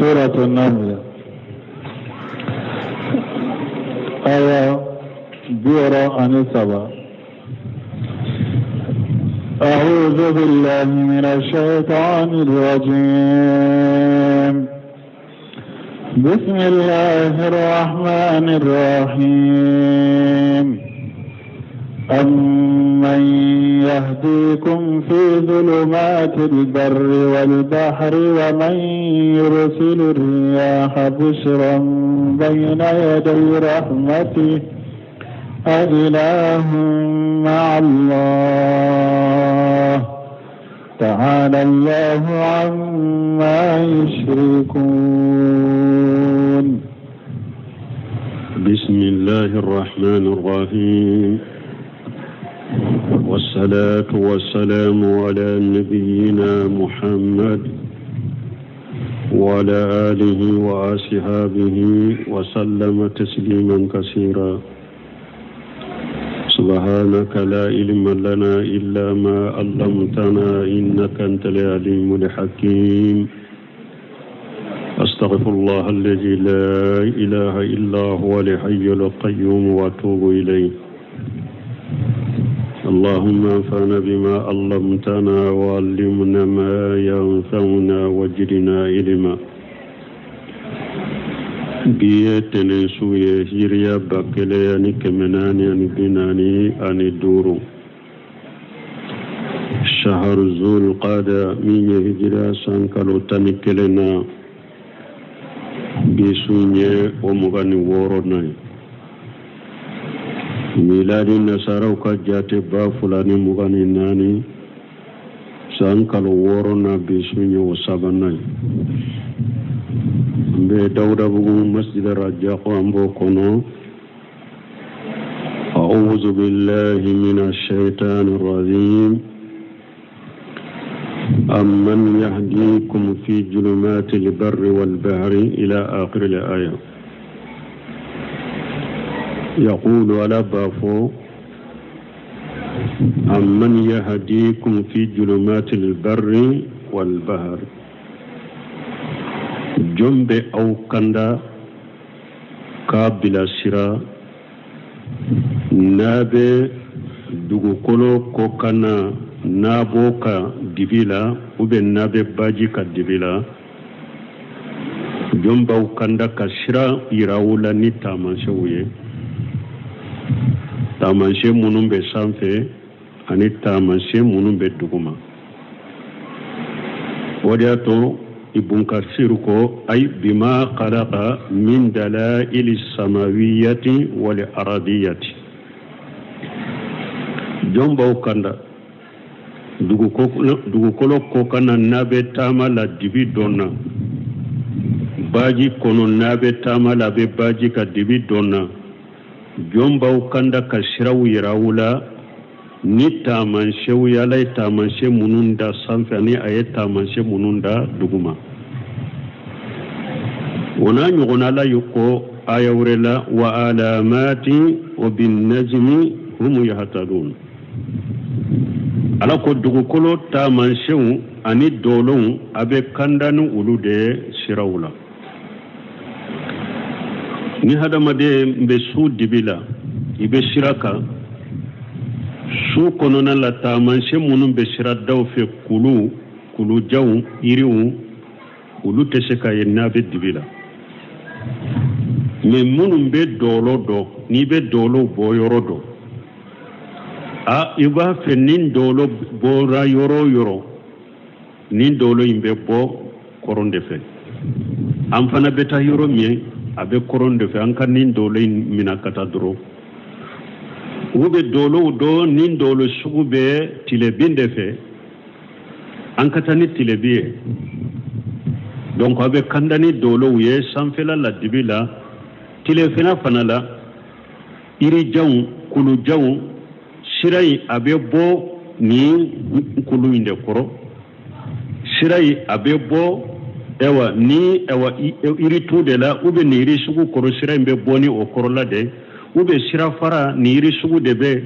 سورة النمل آية 67. أعوذ بالله من الشيطان الرجيم. بسم الله الرحمن الرحيم. أمن يهديكم في ظلمات البر والبحر ومن يرسل الرياح بشرا بين يدي رحمته أإله مع الله تعالى الله عما يشركون. بسم الله الرحمن الرحيم، والصلاة والسلام على نبينا محمد وعلى آله وأصحابه وسلم تسليما كثيرا. سبحانك لا علم لنا إلا ما علمتنا إنك أنت العليم الحكيم. أستغفر الله الذي لا إله إلا هو الحي القيوم وأتوب إليه. اللهم انفعنا بما علمتنا وعلمنا ما ينفعنا وزدنا علما. Bi ye tɛnɛn su ye, hijiriya 1445, shaharu zul qada, min ye hijiriya san kalo 11 na, bi su ye o 26nan ye. Miladi nasaraw ka jate 2024, san kalo wɔɔrɔ na, bi su ye o sabanan ye. N bɛ Dawudabugu Masjid Rajako, an b'o kɔnɔ. أعوذ بالله من الشيطان الرجيم. أمن يهديكم في ظلمات البر والبحر إلى آخر الآية. يقول على بافو أمن يهديكم في ظلمات البر والبحر، jɔn bɛ aw kanda k'a bilasira n'a bɛ dugukolo kɔkan na, n'a b'o kan dibi la, ou bien n'a bɛ baji ka dibi la? Jɔn b'aw kanda ka sira yira aw la ni taamasiyɛnw ye, taamasiyɛn minnu bɛ sanfɛ ani taamasiyɛn minnu bɛ duguma? O de y'a to Ibn Kasir ko ay bima khalaqa min dalaili samawiyati wal aradiyati. Jɔn b'aw kanda dugukolo kɔkan na n'a bɛ taama la dibi dɔn na, baji kɔnɔ n'a bɛ taama la, a bɛ baji ka dibi dɔn na? Jɔn b'aw kanda ka siraw yira aw la ni taamasiyɛnw ye, Ala ye taamasiyɛn minnu da sanfɛ ani a ye taamasiyɛn minnu da duguma? O n'a ɲɔgɔnna, Ala ye ko aya wɛrɛ la: wa alamati wa bin najmi hum yahtadun. Ala ko dugukolo taamasiyɛnw ani dɔlɔw, a bɛ kanda ni olu de ye siraw la. Ni hadamaden bɛ su dibi la, i bɛ sira kan su kɔnɔna la, taamasiyɛn minnu bɛ siradaw fɛ, kulu, kulujanw, yiriw, olu tɛ se ka ye n'a bɛ dibi la. Mais minnu bɛ dɔlɔ dɔn, n'i bɛ dɔlɔ bɔ yɔrɔ dɔn, a i b'a fɛ ni dɔlɔ bɔra yɔrɔ o yɔrɔ, ni dɔlɔ in bɛ bɔ kɔrɔn de fɛ, an fana bɛ taa yɔrɔ min, a bɛ kɔrɔn de fɛ, an ka nin dɔlɔ in minɛ ka taa dɔrɔn. U bɛ dɔlɔw dɔn, ni dɔlɔ sugu bɛ tilebin de fɛ, an ka taa ni tilebin ye. Donc a bɛ kanda ni dɔlɔw ye sanfɛla la dibi la, tilefɛla fana la, yirijanw, kulujanw, sira in a bɛ bɔ nin kulu in de kɔrɔ, sira in a bɛ bɔ ɛwa ni ɛwa yiritu de la, ou bien nin yiri sugu kɔrɔ, sira in bɛ bɔ ni o kɔrɔla de, ou bien sirafara nin yiri sugu de bɛ,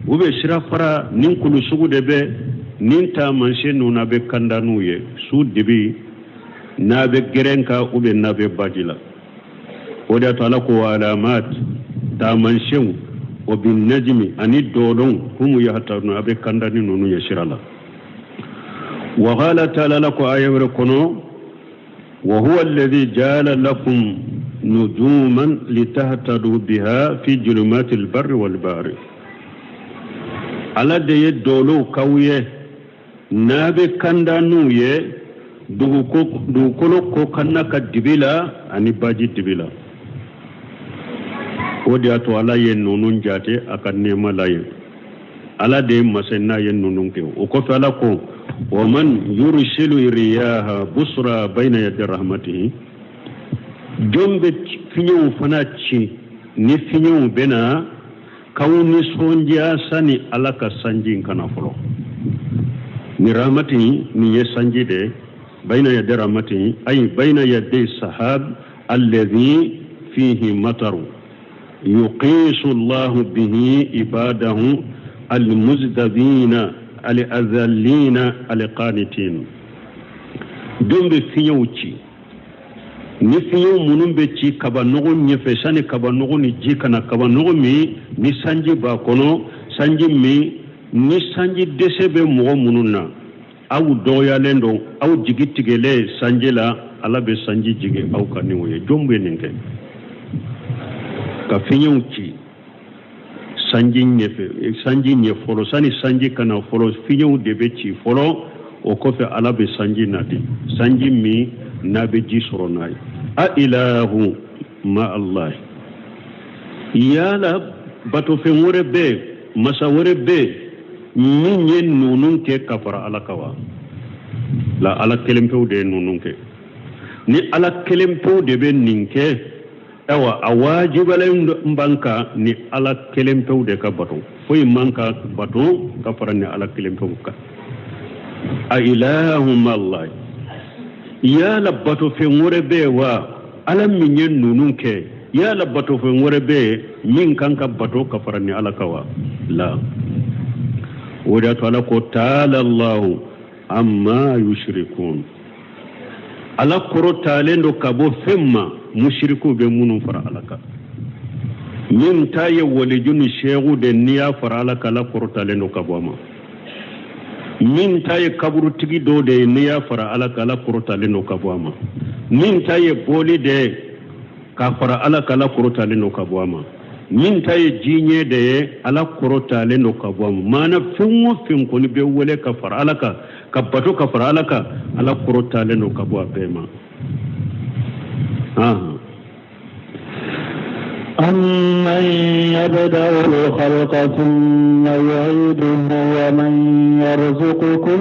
ou bien sirafara nin kulu sugu de bɛ. Nin taamasiyɛn ninnu, a bɛ kanda n'u ye su dibi. N'a bɛ gɛrɛn kan ou bien n'a bɛ baji la. O de y'a to Ala ko wa alamat, taamasiyɛnw, wa bin najimi, ani dɔlɔw, humu yahtadun, a bɛ kanda ni ninnu ye sira la. Wa qala taala, Ala ko aya wɛrɛ kɔnɔ, wa huwa alladhi ja'ala lakum nujuman litahtadu biha fi julumatil barri wal bahri. Ala de ye dɔlɔw k'aw ye n'a bɛ kanda n'u ye dugukolo kɔkanna ka dibi la ani baji dibi la. O de y'a to Ala ye ninnu jate a ka nɛɛma la ye. Ala de ye masa n'a ye ninnu kɛ. O kɔfɛ Ala ko wa man yursilu riyaha busra bayna yadi rahmatihi, jɔn bɛ fiɲɛw fana ci ni fiɲɛw bɛ na k'aw nisɔndiya sani Ala ka sanji in ka na fɔlɔ. Ni rahmati nin ye sanji de ye, bayna yadi rahmatihi ay bayna yadi sahab alladhi fihi mataru yuqisu Allahu bihi ibadahu almuzdabina alazallina alqanitin. Jɔn bɛ fiɲɛw ci ni fiɲɛw minnu bɛ ci kabanɔgɔ ɲɛfɛ sani kabanɔgɔ ni ji ka na, kabanɔgɔ min ni sanji b'a kɔnɔ, sanji min ni sanji dɛsɛ bɛ mɔgɔ minnu na, aw dɔgɔyalen don, aw jigi tigɛlen sanji la, Ala bɛ sanji jigin aw kan ni o ye. Jɔn bɛ nin kɛ ka fiɲɛw ci sanji ɲɛfɛ, sanji ɲɛ fɔlɔ, sani sanji ka na fɔlɔ, fiɲɛw de bɛ ci fɔlɔ, o kɔfɛ Ala bɛ sanji nati, sanji min n'a bɛ ji sɔrɔ n'a ye. A ilahu ma Allah, yala batofɛn wɛrɛ bɛ, masa wɛrɛ bɛ min ye ninnu kɛ ka fara Ala kan wa? La, Ala kelen pewu de ye ninnu kɛ. Ni Ala kelen pewu de bɛ nin kɛ, ayiwa a wajibalen b'an kan ni Ala kelen pewu de ka bato, foyi man ka bato ka fara ni Ala kelen pewu kan. A ilahu ma Allah, yala batofɛn wɛrɛ bɛ wa Ala min ye ninnu kɛ? Yala batofɛn wɛrɛ bɛ min kan ka bato ka fara ni Ala kan wa? La, o de y'a to Ala ko taala Allahu amma yushrikun, Ala kɔrɔtalen don ka bɔ fɛn ma musirikuw bɛ minnu fara Ala kan. Min ta ye waliju ni seeku de, n'i y'a fara Ala kan, Ala kɔrɔtalen don ka bɔ a ma. Min ta ye kaburutigi dɔ de ye, n'i y'a fara Ala kan, Ala kɔrɔtalen don ka bɔ a ma. Min ta ye boli de ye k'a fara Ala kan, Ala kɔrɔtalen don ka bɔ a ma. Min ta ye jiɲɛ de ye, Ala kɔrɔtalen don ka bɔ a ma. Maana fɛn o fɛn kɔni bɛ wele ka fara Ala kan, ka bato ka fara Ala kan, Ala kɔrɔtalen don ka bɔ a bɛɛ ma. أمن يبدأ الخلق ثم يعيده ومن يرزقكم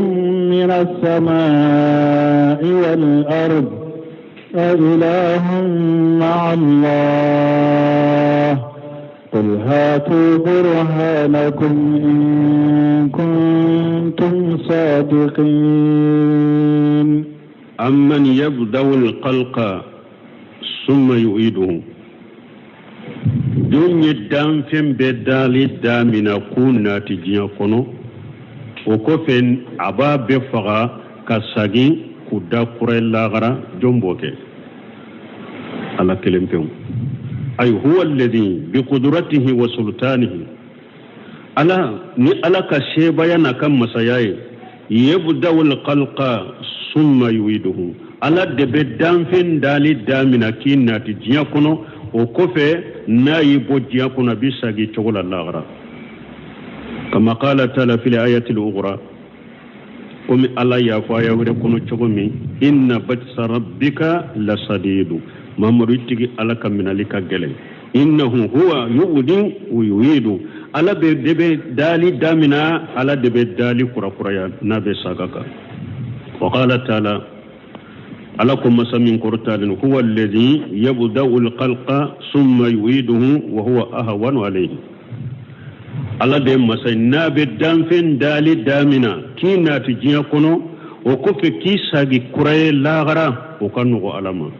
من السماء والأرض أإله مع الله قل هاتوا برهانكم إن كنتم صادقين. أمن يبدأ الخلق ثم يعيده. Jɔn ye danfɛn bɛɛ dali damina k'u nati diɲɛ kɔnɔ, o kɔfɛ a b'a bɛɛ faga ka sagin k'u da kura ye lahara? Jɔn b'o kɛ? Ala kelen pewu. Ay huwa alladhi bi qudratihi wa sultanihi, Ala ni Ala ka sebaya n'a ka masaya ye, yabda'u al-khalqa summa yu'iduhu, Ala de bɛ danfɛn dali damina k'i nati diɲɛ kɔnɔ, o kɔfɛ n'a y'i bɔ diɲɛ kɔnɔ, a b'i sagi cogo la lahara. Kama qala ta'ala fil ayati al-ukhra, komi Ala y'a fɔ aya wɛrɛ kɔnɔ cogo min, inna batsa rabbika lasadidu, Mamadu, i tigi Ala ka minali ka gɛlɛn, innahu huwa yubdi wa yu'idu, Ala bɛ de bɛ dali damina, Ala de bɛ dali kurakuraya n'a bɛ saga kan. Wa qala ta'ala, Ala ko masa min kɔrɔtalen, huwa alladhi yabda'u al-khalqa thumma yu'iduhu wa huwa ahwanu alayhi, Ala de masa ye n'a bɛ danfɛn dali damina k'i nati diɲɛ kɔnɔ, o kɔfɛ k'i sagi kura ye lahara, o ka nɔgɔ Ala ma.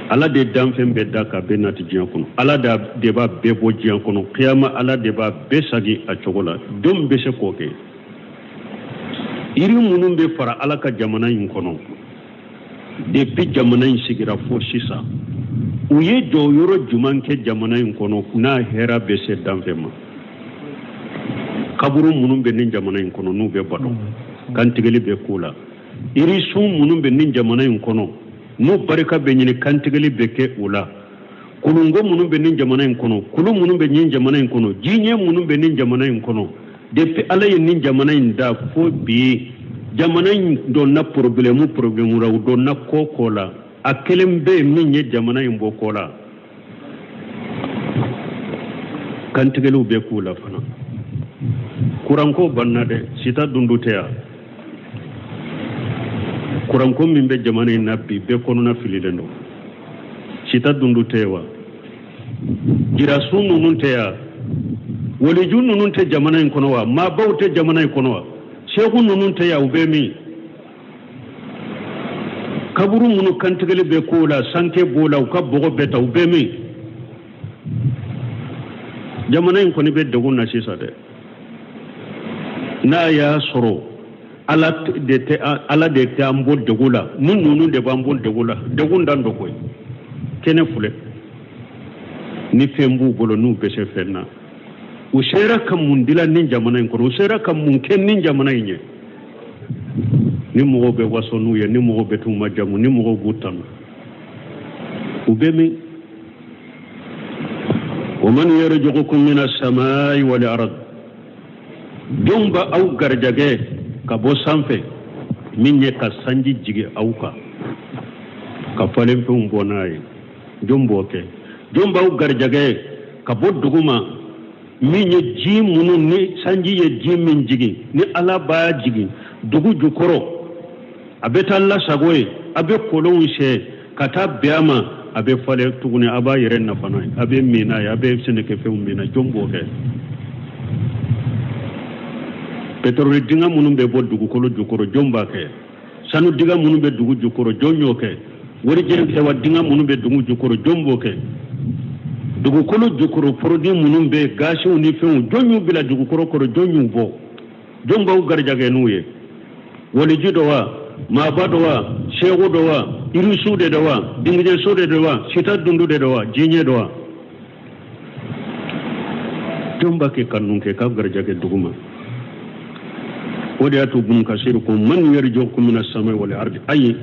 Ala de danfɛn bɛɛ da ka bɛɛ nati diɲɛ kɔnɔ, Ala de b'a bɛɛ bɔ diɲɛ kɔnɔ kiyama, Ala de b'a bɛɛ sagi a cogo la. Don bɛ se k'o kɛ? Yiri minnu bɛ fara Ala ka jamana in kɔnɔ. Depuis jamana in sigira fo sisan, u ye jɔyɔrɔ jumɛn kɛ jamana in kɔnɔ n'a hɛrɛ bɛ se danfɛn ma? Kaburu minnu bɛ nin jamana in kɔnɔ, n'u bɛ bato, kantigɛli bɛ k'u la. Yirisun minnu bɛ nin jamana in kɔnɔ, n'u barika bɛ ɲini, kantigɛli bɛ kɛ u la. Kulunko minnu bɛ nin jamana in kɔnɔ, kulu minnu bɛ nin jamana in kɔnɔ, jiɲɛ minnu bɛ nin jamana in kɔnɔ, depuis Ala ye nin jamana in da fo bi, jamana in donna problème problème la, u donna ko ko la, a kelen bɛ yen min ye jamana in bɔ ko la. Kantigɛliw bɛ k'u la fana. Kuranko banna dɛ, sita dundu tɛ yan. Kuranko min bɛ jamana in na bi, bɛɛ kɔnɔna fililen don. Sita dundu tɛ wa? Jirasun ninnu tɛ yan? Waliju ninnu tɛ jamana in kɔnɔ wa? Maabaw tɛ jamana in kɔnɔ wa? Seku ninnu tɛ yan? U bɛ min? Kaburu minnu kantigɛli bɛ k'o la, sanke b'o la, u ka bɔgɔ bɛɛ ta, u bɛ min? Jamana in kɔni bɛ degun na sisan dɛ. N'a y'a sɔrɔ ala de tɛ, ala de tɛ an bɔ degun la, ni ninnu de b'an bɔ degun la, degun dan dɔ koyi. Kɛnɛ filɛ ni fɛn b'u bolo, n'u bɛ se fɛn na, u sera ka mun dilan nin jamana in kɔnɔ? U sera ka mun kɛ nin jamana in ye? Ni mɔgɔw bɛ waso n'u ye, ni mɔgɔw bɛ t'u majamu, ni mɔgɔw b'u tanu, u bɛ min? Wa man yarzuqukum mina samai wal ard, jɔn bɛ aw garijɛgɛ ka bɔ sanfɛ, min ye ka sanji jigin aw kan ka falenfɛnw bɔ n'a ye? Jɔn b'o kɛ? Jɔn b'aw garijɛgɛ ka bɔ duguma, min ye ji minnu ni sanji ye ji min jigin, ni Ala b'a jigin dugu jukɔrɔ, a bɛ taa lasago yen, a bɛ kɔlɔnw sen ka taa bɛn a ma, a bɛ falen tuguni, a b'a yɛrɛ nafa n'a ye, a bɛ min n'a ye, a bɛ sɛnɛkɛfɛnw min n'a ye? Jɔn b'o kɛ? Pétrole dingɛ minnu bɛ bɔ dugukolo jukɔrɔ, jɔn b'a kɛ? Sanu dingɛ minnu bɛ dugu jukɔrɔ, jɔn y'o kɛ? Warijɛ sɛwa dingɛ minnu bɛ dugu jukɔrɔ, jɔn b'o kɛ? Dugukolo jukɔrɔ produit minnu bɛ, gaziw ni fɛnw, jɔn y'u bila dugukolo kɔrɔ? Jɔn y'u bɔ? Jɔn b'aw garijɛgɛ n'u ye? Waliju dɔ wa? Maaba dɔ wa? Seku dɔ wa? Irisiw de dɔ wa? Dingijɛso de dɔ wa? Sita dundu de dɔ wa? Jiɲɛ dɔ wa? Jɔn b'a kɛ ka nun kɛ k'aw garijɛgɛ dugu ma? O de y'a to Bunu Kasiri ko man yarzuqukum mina samai wal ardi, ayi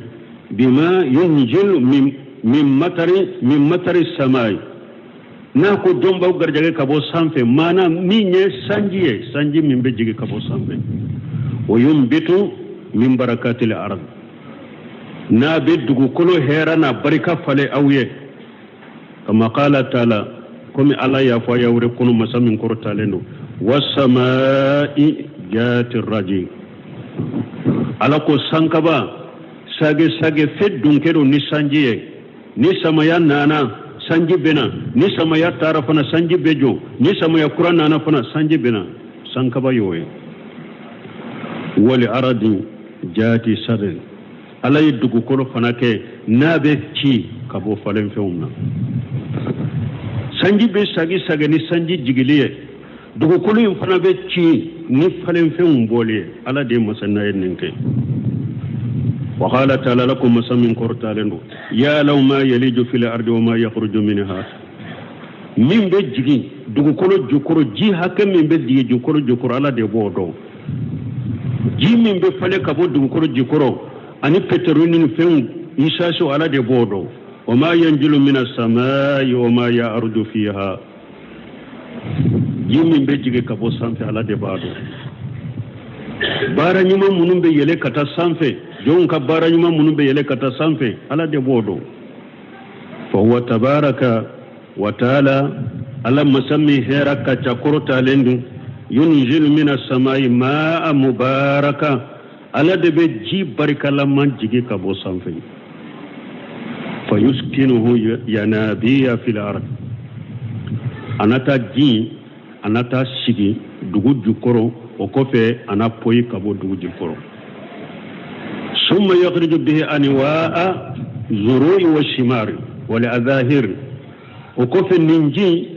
bima yunzilu min matari, min matari samai. N'a ko jɔn b'aw garijɛgɛ ka bɔ sanfɛ, maana min ye sanji ye, sanji min bɛ jigin ka bɔ sanfɛ. Wa yunbitu min barakatil ard, n'a bɛ dugukolo hɛrɛ n'a barika falen aw ye. Kama qala taala, komi Ala y'a fɔ aya wɛrɛ kɔnɔ, masa min kɔrɔtalen don, wasamai jati raji. Ala ko sankaba sage sage fɛ dunkɛ don ni sanji ye. Ni samaya nana, sanji bɛ na. Ni samaya taara fana, sanji bɛ jɔ. Ni samaya kura nana fana, sanji bɛ na. Sankaba y'o ye. Wali aradi jati sadri, Ala ye dugukolo fana kɛ n'a bɛ ci ka bɔ falenfɛnw na. Sanji bɛ sagi sagi ni sanji jigili ye, dugukolo in fana bɛ ci ni falenfɛnw bɔli ye. Ala de ye masa n'a ye nin kɛ. Wa qala taala, ala ko masa min kɔrɔtalen don, ya'lamu ma yaliju fil ardi wa ma yakhruju minha, min bɛ jigin dugukolo jukɔrɔ, ji hakɛ min bɛ jigin dugukolo jukɔrɔ, Ala de b'o dɔn. Ji min bɛ falen ka bɔ dugukolo jukɔrɔ ani pétrole ni fɛnw isaso, Ala de b'o dɔn. Wa ma yanzilu mina samai wa ma ya'ruju fiha, ji min bɛ jigin ka bɔ sanfɛ, Ala de b'a dɔn. Baara ɲuman minnu bɛ yɛlɛ ka taa sanfɛ, jɔnw ka baara ɲuman minnu bɛ yɛlɛ ka taa sanfɛ, Ala de b'o dɔn. Fa huwa tabaraka wa taala, Ala masa min hɛra ka ca, kɔrɔtalen don, yunzilu mina samai maa mubaraka, Ala de bɛ ji barikalaman jigin ka bɔ sanfɛ. Fa yuskinuhu yanabiya fil ard, a na taa ji, a na taa sigi dugu jukɔrɔ, o kɔfɛ a na poyi ka bɔ dugu jukɔrɔ. Summa yakhriju bihi anwaa zuru'i wa shimari wal azahir, o kɔfɛ nin ji,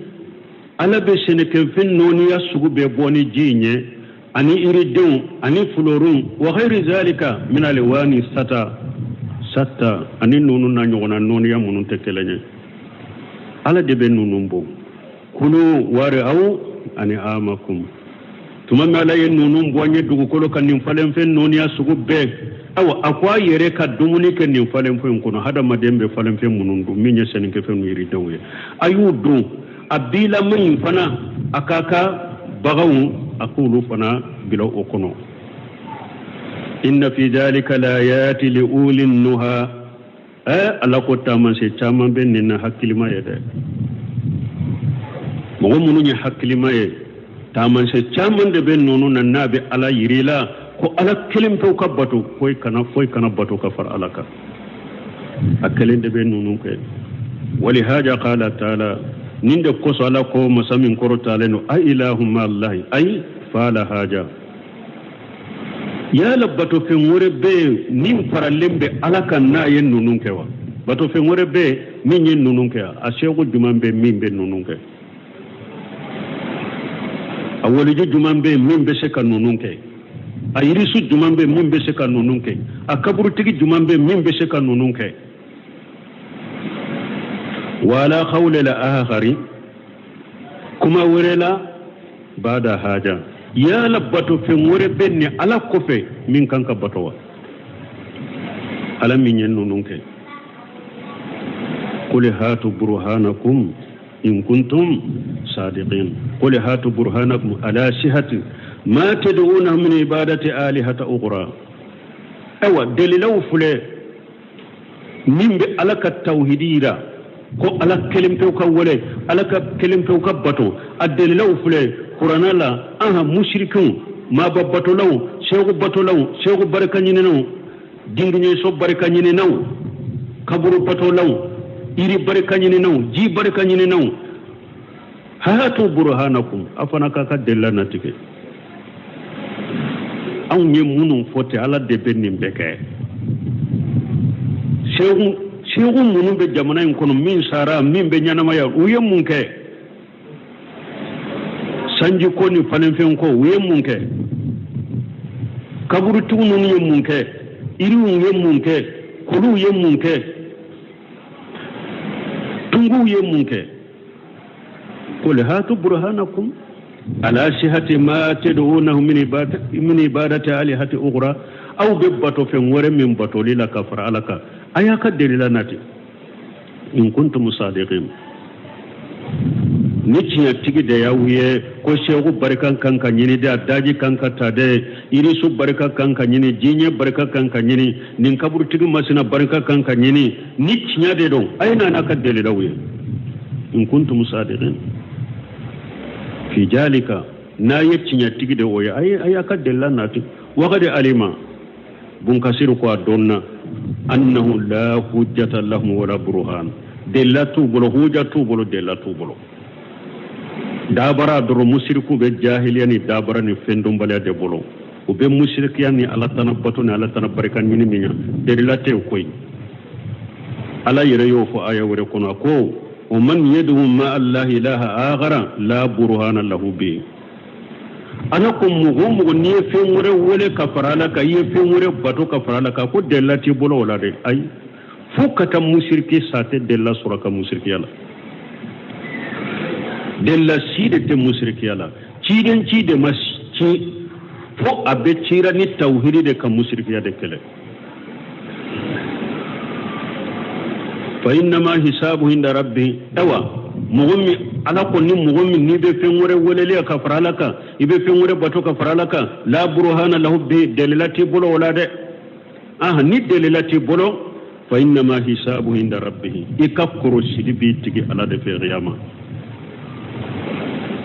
Ala bɛ sɛnɛkɛfɛn nɔɔniya sugu bɛɛ bɔ ni ji in ye, ani yiridenw ani fulorunw, wa ghayri zalika min alwani sata. Satta ani ninnu na ɲɔgɔnna nɔɔniya minnu tɛ kelen ye ala de bɛ ninnu bɔ kulu wari'aw ani'amakum tuma min ala ye ninnu bɔ an ye dugukolo kan nin falenfɛn nɔɔniya sugu bɛɛ awa a ko a yɛrɛ ka dumuni kɛ nin falenfɛn in kɔnɔ hadamaden bɛ falenfɛn minnu dun min ye sɛnɛkɛfɛnw ni yiridenw ye a y'u dun a bilama in fana a k'a ka baganw a k'olu fana bila o kɔnɔ inna fi dhalika laayati li uli nuha ɛ ala ko taamasiyɛn caman bɛ nin na hakilima ye dɛ mɔgɔ minnu ye hakilima ye taamasiyɛn caman de bɛ ninnu na n'a bɛ ala yir'i la ko ala kelen pewu ka bato foyi kana foyi kana bato ka fara ala kan a kelen de bɛ ninnu kɛ walihaja qala taala nin de kosɔn ala ko masa min kɔrɔtalen don a ilahu ma allahi ayi fala haja yala batofɛn wɛrɛ bɛ yen min faralen bɛ ala kan n'a ye ninnu kɛ wa batofɛn wɛrɛ bɛ yen min ye ninnu kɛ a seko jumɛn bɛ min bɛ ninnu kɛ a waliju jumɛn bɛ yen min bɛ se ka ninnu kɛ a yirisu jumɛn bɛ min bɛ se ka ninnu kɛ a kaburutigi jumɛn bɛ min bɛ se ka ninnu kɛ wala qawli la akhari kuma wɛrɛ la bada haja yala bato fɛn wɛrɛ bɛ ni ala kɔfɛ min kan ka bato wa ala min ye ninnu kɛ qul hatu burhanakum in kuntum sadiqin qul hatu burhanakum ala sihati ma tad'una min ibadati alihata ukhra ayiwa dalilaw filɛ min bɛ ala ka tawhidi yira ko ala kelen pewu ka wele ala ka kelen pewu ka bato a dalilaw filɛ kuranɛ la an musirikiw maaba batolaw seku batolaw seku barika ɲininaw dingiɲɛso barika ɲininaw kaburu batolaw yiri barika ɲininaw ji barika ɲininaw hatu burhanakum a fana k'a ka delila natigɛ anw ye minnu fɔ ten ala de bɛ nin bɛɛ kɛ seku minnu bɛ jamana in kɔnɔ min sara min bɛ ɲɛnamaya u ye mun kɛ sanjiko ni falenfɛn ko u ye mun kɛ kaburutigiw ninnu ye mun kɛ yiriw ye mun kɛ kuluw ye mun kɛ tunguw ye mun kɛ qul hatu burhanakum ala sihati ma tad'unahu min ibadati alihati ukhra aw bɛ bato fɛn wɛrɛ min batoli la ka fara ala kan a y'a ka delila nati in kuntum sadiqin ni tiɲɛtigi de y'aw ye ko seku barika kan ka ɲini dɛ a daji kan ka ta dɛ yirisu barika kan ka ɲini jiɲɛ barika kan ka ɲini nin kaburutigi masina barika kan ka ɲini ni tiɲɛ de don a ye na n'a ka dalilaw ye in kuntum sadiqin fi jalika n'a ye tiɲɛtigi de o ye a y'a ka delila nati waqad alima bunkasiru ko a dɔnna annahu la hujjata lahum wala burhan delila t'u bolo huja t'u bolo delila t'u bolo dabara dɔrɔn musiriku bɛ jahiliya ni dabara ni fɛndɔnbaliya de bolo u bɛ musirikiya ni ala tana bato ni ala tana barika ɲini min na delila tɛ yen koyi ala yɛrɛ y'o fɔ aya wɛrɛ kɔnɔ a ko wa man yad'u ma allahi ilaha akhara la burhana lahu bi ala ko mɔgɔ o mɔgɔ n'i ye fɛn wɛrɛ wele ka fara ala kan i ye fɛn wɛrɛ bato ka fara ala kan ko delila t'i bolo o la dɛ ayi fo ka taa musiriki sa tɛ delila sɔrɔ ka musirikiya la delila si de tɛ musirikiya la ciden ci de ma ci fo a bɛ cira ni tawhidi de ka musirikiya de kɛlɛ fa innama hisabu inda rabbi awa mɔgɔ min ala ko ni mɔgɔ min n'i bɛ fɛn wɛrɛ weleli ka fara ala kan i bɛ fɛn wɛrɛ bato ka fara ala kan la burhana lahu bi delila t'i bolo o la dɛ aha ni delila t'i bolo fa innama hisabu inda rabbihi i ka korosili b'i tigi ala de fɛ kiyama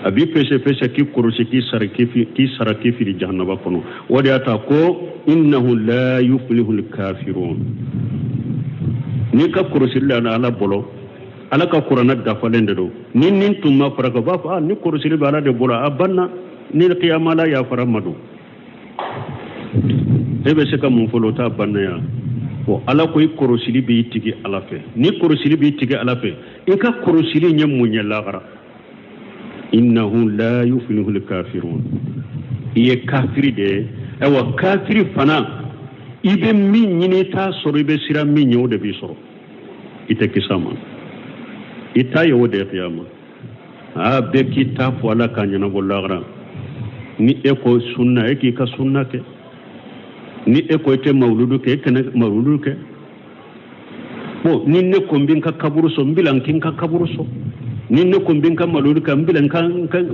a b'i fɛsɛ fɛsɛ k'i korosi k'i sara k'i sara k'i fili jahanaba kɔnɔ o de y'a ta ko innahu la yuflihul kafirun n'i ka korosili la ala bolo ala ka kuranɛ dafalen de don ni nin tun ma fara kan u b'a fɔ ah ni korosili bɛ ala de bolo a banna ni kiyama la yafara ma don e bɛ se ka mun fɔlɔ o t'a banna yan bon ala ko i korosili b'i tigi ala fɛ ni korosili b'i tigi ala fɛ i ka korosili ye mun ye lahara innahu la yuflihul kafirun i ye kafiri de ye ayiwa kafiri fana I bɛ min ɲini i t'a sɔrɔ, i bɛ siran min ɲɛ, o de b'i sɔrɔ. I tɛ kisi a ma, i ta ye o de ye kiyama. Aa, bɛɛ k'i ta fɔ Ala k'a ɲɛnabɔ lahara. Ni e ko sunna, e k'i ka sunna kɛ. Ni e ko i tɛ mawuludu kɛ, e kana mawuludu kɛ. Bon, ni ne ko n bɛ n ka kaburu sɔn, n bila n k'i ka kaburu sɔn. Ni ne ko n bɛ n ka mawuludu kɛ, n bila n ka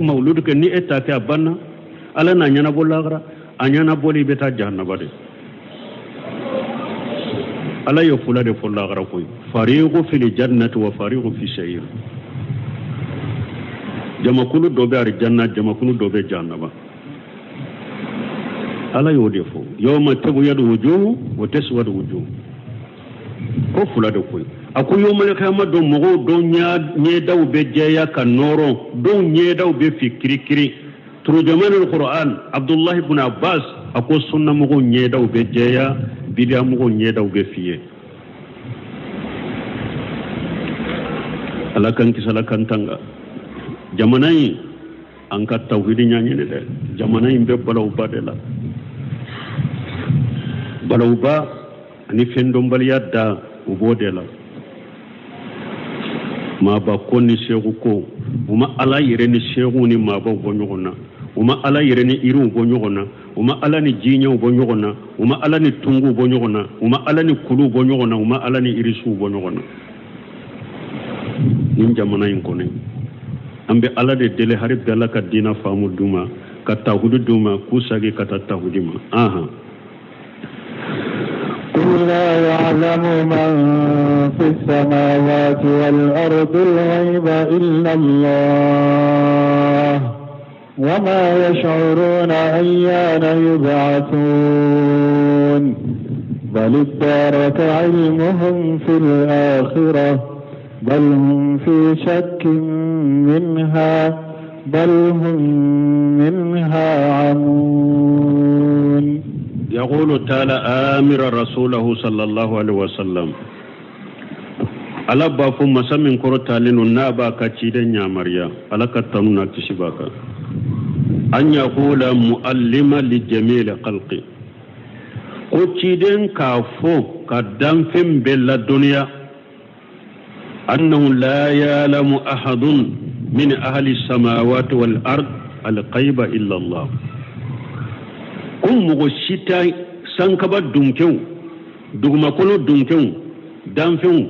mawuludu kɛ. Ni e t'a kɛ, a banna. Ala n'a ɲɛnabɔ lahara. A ɲɛnabɔli, i bɛ taa jahanaba de. Ala ye fula de fɔ lahara koyi: fariqu fil jannati wa fariqu fi sa'ir. Jamakulu dɔ bɛ arijanna, jamakulu dɔ bɛ jahanaba. Ala y'o de fɔ: yawma tabyadu wujuhu wa taswadu wujuhu. Ko fula de koyi. A ko yawmal kiyama don, mɔgɔw dɔw ɲɛdaw bɛ jɛya ka nɔrɔ, dɔw ɲɛdaw bɛ fin kirikiri. Turjamanul Qur'an Abdullahi ibn Abbas a ko sunnamɔgɔw ɲɛdaw bɛ jɛya, bidiyamɔgɔw ɲɛdaw bɛ fiye. Ala k'an kisi, Ala k'an tanga. Jamana in, an ka tawhidi ɲɛɲini dɛ. Jamana in bɛ balawuba de la, balawuba ani fɛndɔnbaliya da u b'o de la. Maaba ko ni seku ko, u ma Ala yɛrɛ ni seku ni maabaw bɔ ɲɔgɔn na, u ma Ala yɛrɛ ni yiriw bɔ ɲɔgɔn na, u ma Ala ni jiɲɛw bɔ ɲɔgɔn na, u ma Ala ni tunguw bɔ ɲɔgɔn na, u ma Ala ni kuluw bɔ ɲɔgɔn na, u ma Ala ni yirisuw bɔ ɲɔgɔn na. Nin jamana in kɔnɔ, an bɛ Ala de deli hari bi, Ala ka diina faamu d'u ma, ka tahudu d'u ma, k'u sagi ka taa tahudi ma. Ahan. قل لا يعلم من في السماوات والأرض الغيب إلا الله وما يشعرون أيان يبعثون بل ادارك علمهم في الآخرة بل هم في شك منها بل هم منها عمون. يقول تعالى آمرا رسوله صلى الله عليه وسلم، Ala b'a fɔ masa min kɔrɔtalen don, n'a b'a ka ciden yamaruya, Ala ka tanu n'a kisi b'a kan, an yaqula muallima li jamil khalqi, ko ciden k'a fɔ ka danfɛn bɛɛ ladɔnniya, annahu la ya'lamu ahadun min ahli samawati wal ard al-ghaiba illa Allah, ko mɔgɔ si tɛ sankaba dunkew, dugumakolo dunkew, danfɛnw,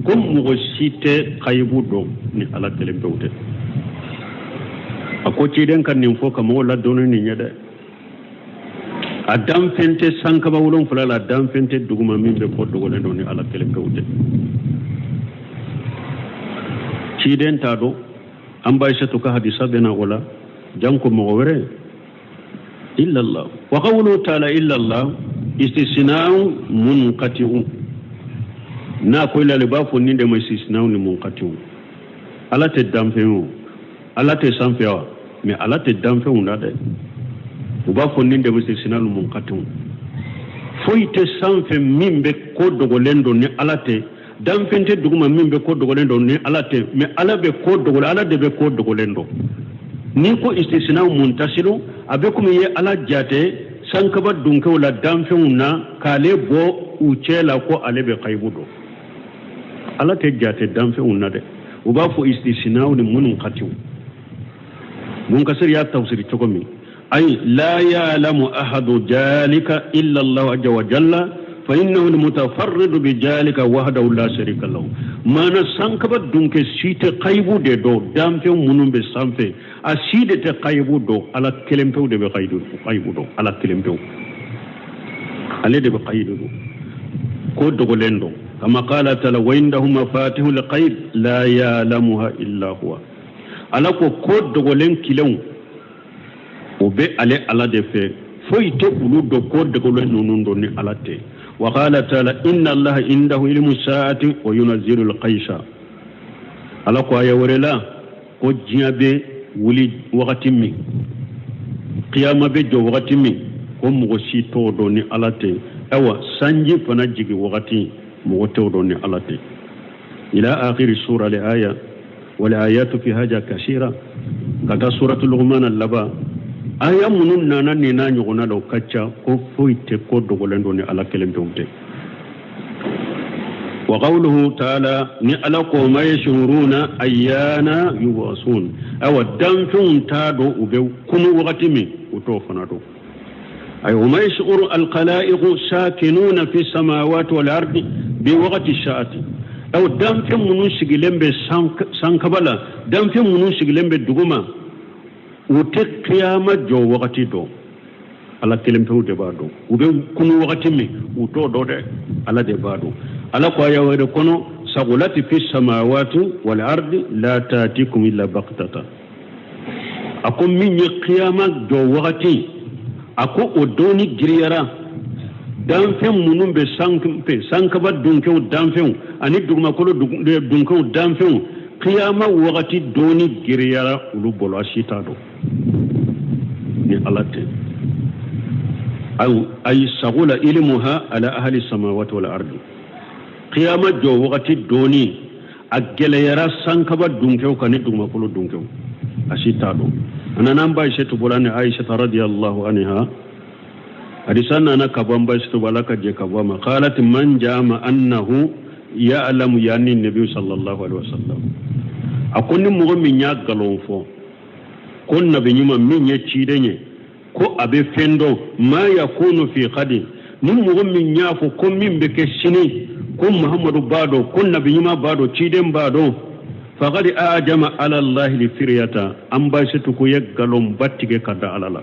ko mɔgɔ si tɛ kayibu dɔn ni Ala kelen pewu tɛ. A ko ciden ka nin fɔ ka mɔgɔw ladɔnni nin ye dɛ. A danfɛn tɛ sankaba wolonfila la, danfɛn tɛ duguma min bɛ ko dogolen dɔn ni Ala kelen pewu tɛ. Ciden t'a dɔn. An ba Aisatu ka hadisa bɛ na o la, janko mɔgɔ wɛrɛ. Illallah wa qawluhu ta'ala illallah istisna'u munqati'u. N'a ko illa, b'a fɔ nin de ma istisna'u ni munqati'u. Ala tɛ danfɛn o, Ala tɛ sanfɛ wa, mais Ala tɛ danfɛnw na dɛ. U b'a fɔ nin de ma istisna'u munqati'u. Foyi tɛ sanfɛ min bɛ ko dogolen dɔn ni Ala tɛ. Danfɛn tɛ duguma min bɛ ko dogolen dɔn ni Ala tɛ. Mais Ala bɛ ko dogolen, Ala de bɛ ko dogolen dɔn. N'i ko istisna'u muntasilu, a bɛ komi i ye Ala jate sankaba dunkew la, danfɛnw na, k'ale bɔ u cɛ la, ko ale bɛ kayibu dɔn. Ala tɛ jate danfɛnw na dɛ. U b'a fɔ istisna'u ni munqati'u. Munkasir y'a tafsiri cogo min: ay la ya'lamu ahadu jalika illa Allah azza wa jalla fa innahu almutafarridu bi jalika wahdahu la sharika lahu. Maana sankaba dunke si tɛ kayibu de dɔn. Danfɛn minnu bɛ sanfɛ, a si de tɛ kayibu dɔn. Ala kelen pewu de bɛ kayibu dɔn. Ala kelen pewu, ale de bɛ kayibu dɔn, ko dogolen dɔn. Kama qala ta'ala wa indahu mafatihul ghaib la ya'lamuha illa huwa. Ala ko ko dogolen kilenw, o bɛ ale Ala de fɛ. Foyi tɛ olu dɔn, ko dogolen ninnu dɔn, ni Ala tɛ. Wa qala ta'ala inna Allaha indahu ilmu sa'ati wa yunazzilu al-qaysa. Ala ko aya wɛrɛ la ko diɲɛ bɛ wuli wagati min, kiyama bɛ jɔ wagati min, ko mɔgɔ si t'o dɔn ni Ala tɛ. Ayiwa, sanji fana jigin wagati, mɔgɔ t'o dɔn ni Ala tɛ. Ila akhiri sura le aya wal ayatu fi haja kasira, ka taa suratu Luqman laban. Aya minnu nana nin n'a ɲɔgɔnna la, o ka ca ko foyi tɛ ko dogolen dɔn ni Ala kelen pewu tɛ. Wa qawluhu ta'ala, ni Ala ko ma yashuruna ayyana yub'asun, awa danfɛnw t'a dɔn u bɛ kunu wagati min, u t'o fana dɔn. Ay wa ma yashuru alkhalaiqu sakinuna fi samawati wal ardi bi waqti sa'ati, aw danfɛn minnu sigilen bɛ sankaba la, danfɛn minnu sigilen bɛ duguma, u tɛ kiyama jɔ wagati dɔn, Ala kelen pewu de b'a dɔn. U bɛ kunu wagati min, u t'o dɔn dɛ, Ala de b'a dɔn. Ala ko aya wɛrɛ kɔnɔ, sagulati fi samawati wal ardi la tatikum illa baghtata. A ko min ye kiyama jɔ wagati, a ko o dɔnni giriyara danfɛn minnu bɛ sanfɛ, sankaba dunkew danfɛnw ani dugumakolo dunkew danfɛnw, kiyama wagati dɔnni giriyara olu bolo, a si t'a dɔn ni Ala tɛ. Ayi sagula ilmuha ala ahli samawati wal ardi, kiyama jɔ wagati dɔnni a gɛlɛyara sankaba dunkew kan ni dugumakolo dunkew, a si t'a dɔn. A nana an ba Aisatu bolo, ni Aisata radiyallahu anha, hadisa nana ka bɔ an ba Aisatu, Ala ka jɛ ka bɔ a ma, qalat man jama annahu ya'lamu yani nabi sallallahu alaihi wasallam. A ko ni mɔgɔ min y'a nkalon fɔ ko nabi ɲuman min ye ciden ye, ko a bɛ fɛn dɔn, ma yakunu fi ghadin, ni mɔgɔ min y'a fɔ ko min bɛ kɛ sini, ko Muhammadu b'a dɔn, ko nabi ɲuman b'a dɔn, ciden b'a dɔn, faqad ajama ala Allahi lfiryata. An ba Aisatu ko ye nkalonba tigɛ ka da Ala la,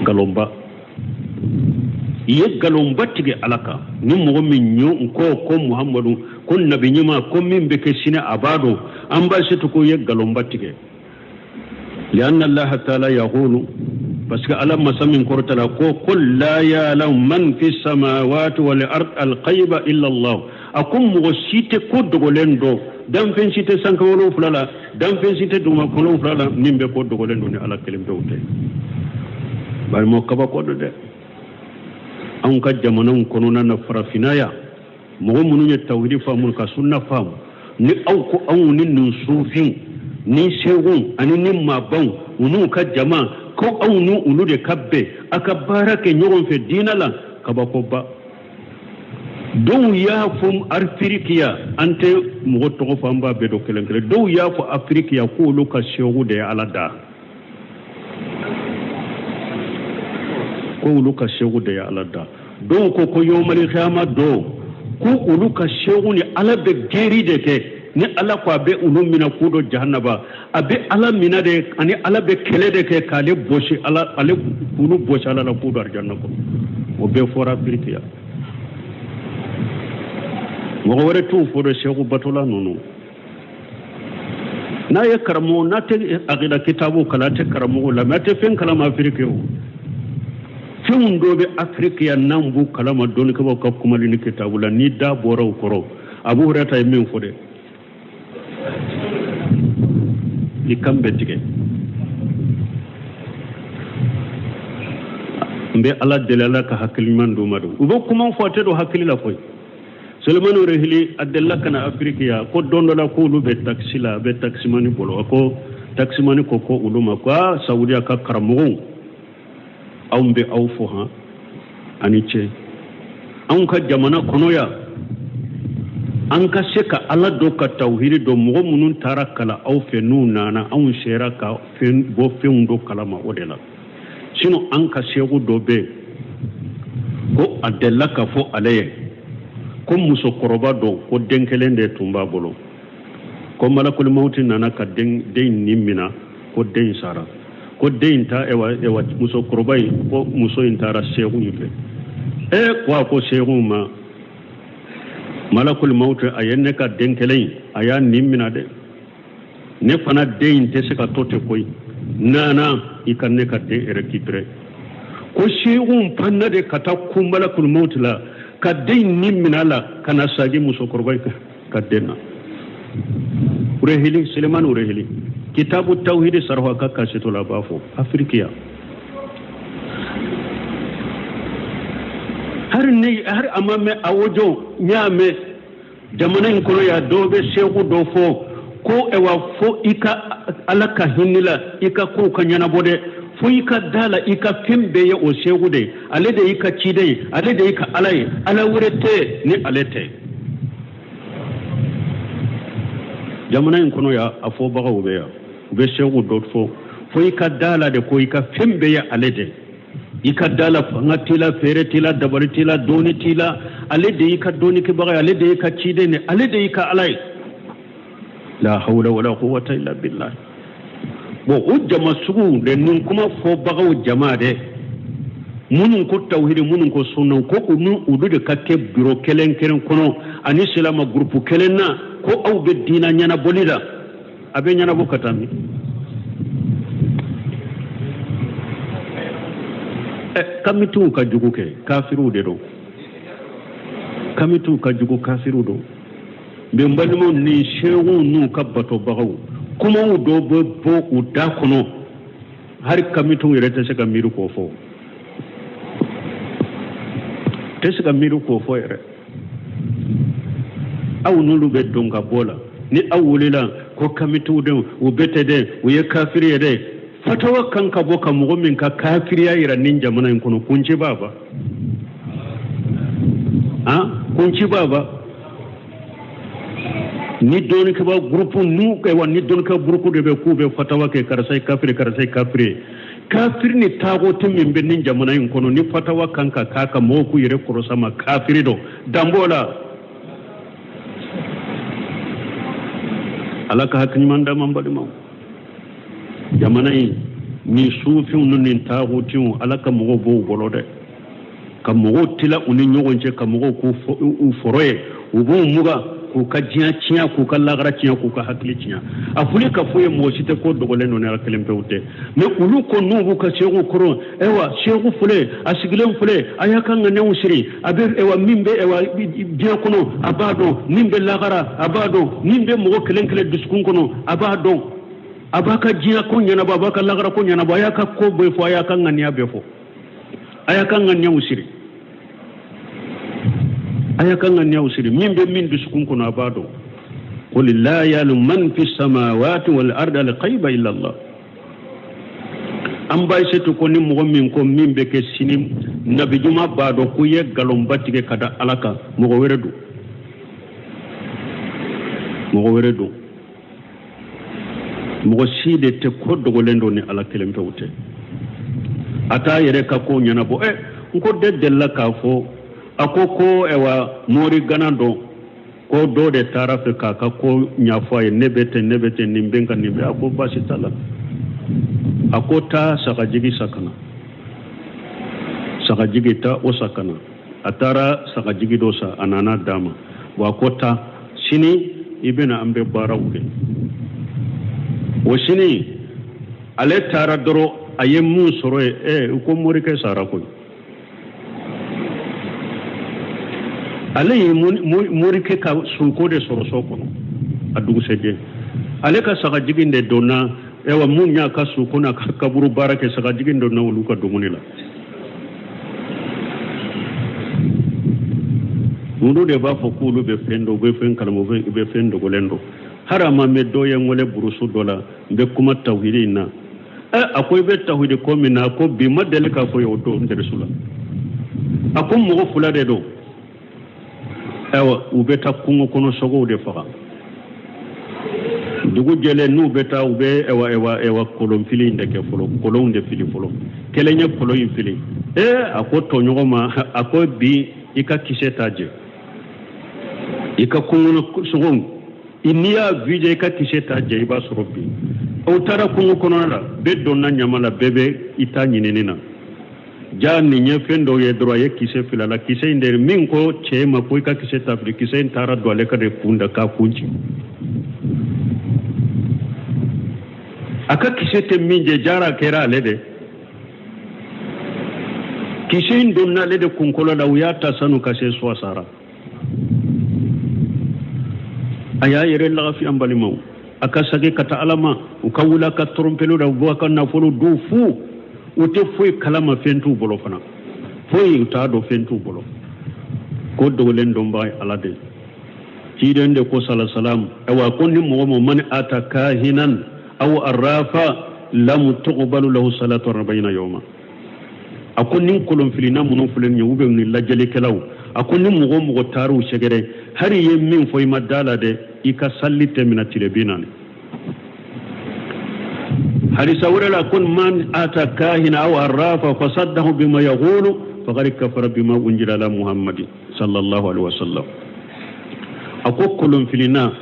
nkalonba, i ye nkalonba tigɛ Ala kan. Ni mɔgɔ min ɲɔ ko Muhammadu, ko nabi ɲuman, ko min bɛ kɛ sini a b'a dɔn, an ba Aisatu ko ye nkalonba tigɛ. Lianna Allah taala yaqulu, parce que Ala masa min kɔrɔtala ko qul la ya'lamu man fi samawati wal ard al ghaiba illa Allah. A ko mɔgɔ si tɛ ko dogolen dɔn, danfɛn si tɛ sankaba wolonfila la, danfɛn si tɛ dugumakolo wolonfila la min bɛ ko dogolen dɔn ni Ala kelen pewu tɛ. Balimaw, kabako don dɛ. Anw ka jamanaw kɔnɔna na, farafinna yan, mɔgɔ minnu ye tawhidi faamu ka sunna faamu, ni aw ko anw ni nin sufinw ni seeguw ani ni maabaw u n'u ka jama, ko aw ni olu de ka bɛn a ka baara kɛ ɲɔgɔn fɛ diinɛ la, kabakoba. Dɔw y'a fɔ Afirikiya, an tɛ mɔgɔ tɔgɔ fɔ, an b'a bɛɛ dɔn kelen kelen, dɔw y'a fɔ Afirikiya k'olu ka seegu de ye Ala da, ko olu ka seegu de ye Ala da. Dɔw ko ko yomali kiyama don, ko olu ka seegu ni Ala bɛ geri de kɛ, ni Ala ko a bɛ olu minɛ k'u don jahanaba, a bɛ Ala minɛ de, ani Ala bɛ kɛlɛ de kɛ k'ale bɔsi Ala, ale k'olu bɔsi Ala la k'u don arijanna kɔnɔ. O bɛɛ fɔra Afirikiya. Mɔgɔ wɛrɛ t'o fɔ dɛ, seegu batola ninnu. N'a ye karamɔgɔ, n'a tɛ akida kitabu kalan, a tɛ karamɔgɔ lamɛn, a tɛ fɛn kalama Afiriki. O fɛnw dɔ bɛ Afiriki yan n'an b'u kalama dɔnnikɛbaaw ka kumali ni kitabu la, ni da bɔra o kɔrɔ, Abu Hurayra ye min fɔ dɛ, i kan bɛ tigɛ. N bɛ Ala deli, Ala ka hakili ɲuman d'u ma. Don u bɛ kuma fɔ, a tɛ don hakili la koyi. Sulemani Rehili, a delila ka na Afiriki yan, ko don dɔ la k'olu bɛ takisi la, a bɛ takisimani bolo, a ko takisimani ko olu ma ko aa, Saudiya ka karamɔgɔw, anw bɛ aw fo han, ani ce. Anw ka jamana kɔnɔ yan, an ka se ka Ala dɔn, ka tawhidi dɔn, mɔgɔ minnu taara kalan aw fɛ, n'u nana, anw sera ka fɛn bɔ fɛnw dɔ kalama o de la. Sinon an ka segu dɔ bɛ yen ko a delila ka fɔ ale ye ko musokɔrɔba dɔ, ko den kelen de tun b'a bolo, ko malakuli mawuti nana ka den in ni mina, ko den in sara, ko den in ta ewa ewa musokɔrɔba in ko muso in taara segu in fɛ. E ko a ko segu ma, malakuli mawuti a ye ne ka den kelen in, a y'a nin mina dɛ, ne fana den in tɛ se ka to ten koyi, nana i ka ne ka den récupérer. Ko segu panna de ka taa kun malakuli mawuti la ka den in ni mina la ka na sagi musokɔrɔba in ka den na. Urehili, Sulemani Urehili, kitabu tawhidi sarfa ka kasito la, b'a fɔ Afirikiya. Hari ne hari a ma mɛn, a wojo n y'a mɛn jamana in kɔnɔ yan, dɔw bɛ segu dɔ fɔ ko ɛwa fo i ka Ala ka hinɛ la, i ka kow ka ɲɛnabɔ dɛ. Fo i ka da la i ka fɛn bɛɛ ye o seku de ye, ale de y'i ka ciden ye, ale de y'i ka ala ye, ala wɛrɛ tɛ ni ale tɛ. Jamana in kɔnɔ yan, a fɔbagaw bɛ yan, u bɛ seku dɔ fɔ. Fo i ka da la de ko i ka fɛn bɛɛ ye ale de. I ka da la fanga t'i la, fɛɛrɛ t'i la, dabali t'i la, dɔnni t'i la, ale de y'i ka dɔnnikɛbaga ye, ale de y'i ka ciden ye, ale de y'i ka ala ye. La hawla wala quwwata illa billah. Bon, o jama sugu de nin kuma fɔbagaw jama dɛ, minnu ko tawhidi, minnu ko sunna, ko u ni olu de ka kɛ biro kelen kelen kɔnɔ ani silama gurupu kelen na, ko aw bɛ diina ɲɛnabɔli la. A bɛ ɲɛnabɔ ka taa min? Kamitiw ka jugu kɛ, kafiriw de don. Kamitiw ka jugu, kafiriw don. Mɛ n balimaw, ni seerew n'u ka batobagaw, kumaw dɔ bɛ bɔ u da kɔnɔ, hali kamitiw yɛrɛ tɛ se ka miiri k'o fɔ, tɛ se ka miiri k'o fɔ yɛrɛ. Aw n'olu bɛ don ka bɔ la, ni aw wulila ko kamitiw denw u bɛ tɛ dɛ, u ye kafiri ye dɛ. Fatawa kan ka bɔ ka mɔgɔ min ka kafiriya yira nin jamana in kɔnɔ, kunci b'a ba, han, kunci b'a ba. Ni dɔnnikɛbaa gurupu n'u wa ni dɔnnikɛbaa gurupu de bɛ k'u bɛ fatawa kɛ, karisa ye kafiri, karisa ye kafiri. Kafiri ni taagote min bɛ nin jamana in kɔnɔ, ni fatawa kan ka k'a kan mɔgɔw k'u yɛrɛ kɔrɔsa ma kafiri dɔ dan b'o la. Ala ka hakili ɲuman d'an ma. N balimaw, jamana in ni sufinw ni nin taagotiw, Ala ka mɔgɔw b'u bolo dɛ, ka mɔgɔw tila u ni ɲɔgɔn cɛ, ka mɔgɔw k'u foro ye, u b'u muga k'u ka diɲɛ tiɲɛ, k'u ka lagara tiɲɛ, k'u ka hakili tiɲɛ. A foli ka fɔ ye, mɔgɔ si tɛ ko dogolen don ni Ala kelen pewu tɛ. Mɛ olu ko n'u b'u ka seku kɔrɔ, ayiwa seku filɛ, a sigilen filɛ, a y'a ka ŋaniyaw siri, a bɛ ayiwa min bɛ ayiwa diɲɛ kɔnɔ a b'a dɔn, min bɛ lagara a b'a dɔn, min bɛ mɔgɔ kelen kelen dusukun kɔnɔ a b'a dɔn, a b'a ka diɲɛ ko ɲɛnabɔ, a b'a ka lagara ko ɲɛnabɔ, a y'a ka ko bɛɛ fɔ, a y'a ka ŋaniya bɛɛ fɔ, a y'a ka ŋaniyaw siri, a y'a ka ŋaniyaw siri, min bɛ min dusukun kɔnɔ a b'a dɔn. Qul la ya'lamu man fi samawati wal ardi al ghaiba illa Allah. An ba setu ko ni mɔgɔ min ko min bɛ kɛ sini, nabi ɲuman b'a dɔn ko i ye nkalonba tigɛ ka da Ala kan, mɔgɔ wɛrɛ don, mɔgɔ wɛrɛ don. Mɔgɔ si de tɛ ko dogolen dɔn ni Ala kelen pewu tɛ. A t'a yɛrɛ ka ko ɲɛnabɔ. N ko de delila k'a fɔ, a ko ko ɛwa mori gana dɔn ko dɔ de taara fɛ k'a ka ko ɲɛfɔ a ye, ne bɛ ten, ne bɛ ten, nin bɛ n kan, nin bɛ. A ko baasi t'a la. A ko taa sagajigi san ka na, sagajigi taa o san ka na. A taara sagajigi dɔ san, a nana d'a ma. Wa a ko taa sini i bɛna an bɛ baaraw kɛ. O sini ale taara dɔrɔn, a ye mun sɔrɔ yen, ko morikɛ sara koyi. Ale ye morikɛ ka suko de sɔrɔ so kɔnɔ a dugusɛjɛ. Ale ka sagajigi de donna, ɛwa mun y'a ka suko n'a ka kaburu baara kɛ, sagajigi donna olu ka dumuni la. Olu de b'a fɔ k'olu bɛ fɛn dɔn, u bɛ fɛn kalama, u bɛ fɛn dogolen dɔn. Hali a ma mɛn, dɔ ye n wele burusu dɔ la, n bɛ kuma tawhidi in na. A ko i bɛ tawhidi ko min na, a ko bi ma deli k'a fɔ ye o don dɛrisu la. A ko mɔgɔ fila de don, ayiwa u bɛ taa kungo kɔnɔ sogow de faga. Dugu jɛlen n'u bɛ taa, u bɛ ɛwa ɛwa ɛwa kolon fili in de kɛ fɔlɔ, kolonw de fili fɔlɔ. Kelen ye kolon in fili, a ko tɔɲɔgɔn ma, a ko bi i ka kisɛ t'a jɛ, i ka kungo sogow n'i y'a vijɛ i ka kisɛ t'a jɛ, i b'a sɔrɔ bi. Aw taara kungo kɔnɔna la, bɛɛ donna ɲama la, bɛɛ bɛ i ta ɲinini na. Ja nin ye fɛn dɔw ye dɔrɔn, a ye kisɛ fili a la. Kisɛ in de min ko cɛ ma ko i ka kisɛ ta fili, kisɛ in taara don ale ka de kun da k'a kun ci. A ka kisɛ tɛ min jɛ, jara kɛra ale de. Kisɛ in donna ale de kunkolo la, u y'a ta sanu ka se so, a sara. A y'a yɛrɛ lagafi. An balimaw, a ka sagi ka taa Ala ma. U ka wuli a ka tɔrɔnpelo la, u bɔ a ka nafolo dun fu, u tɛ foyi kalama, fɛn t'u bolo fana, foyi u t'a dɔn, fɛn t'u bolo. Ko dogolen dɔnbaa ye Ala de ye. Ciden de ko sala salam, ayiwa ko ni mɔgɔ mɔgɔ man ata kahinan aw arrafa Lam tuqbalu lahu salatu arba'ina yawma. A ko nin kolonfilina minnu filɛ nin ye, ou bien nin lajɛlikɛlaw, a ko ni mɔgɔ o mɔgɔ taar'u sɛgɛrɛ, hali i ye min fɔ i ma da la dɛ, i ka sali tɛ minɛ tile 40. Hadisa wɛrɛ la, ko man ata kahina aw arrafa fasaddahu bima yaqulu faqad kafara bima unzila ala Muhammadin sallallahu alaihi wasallam. A ko kolonfilina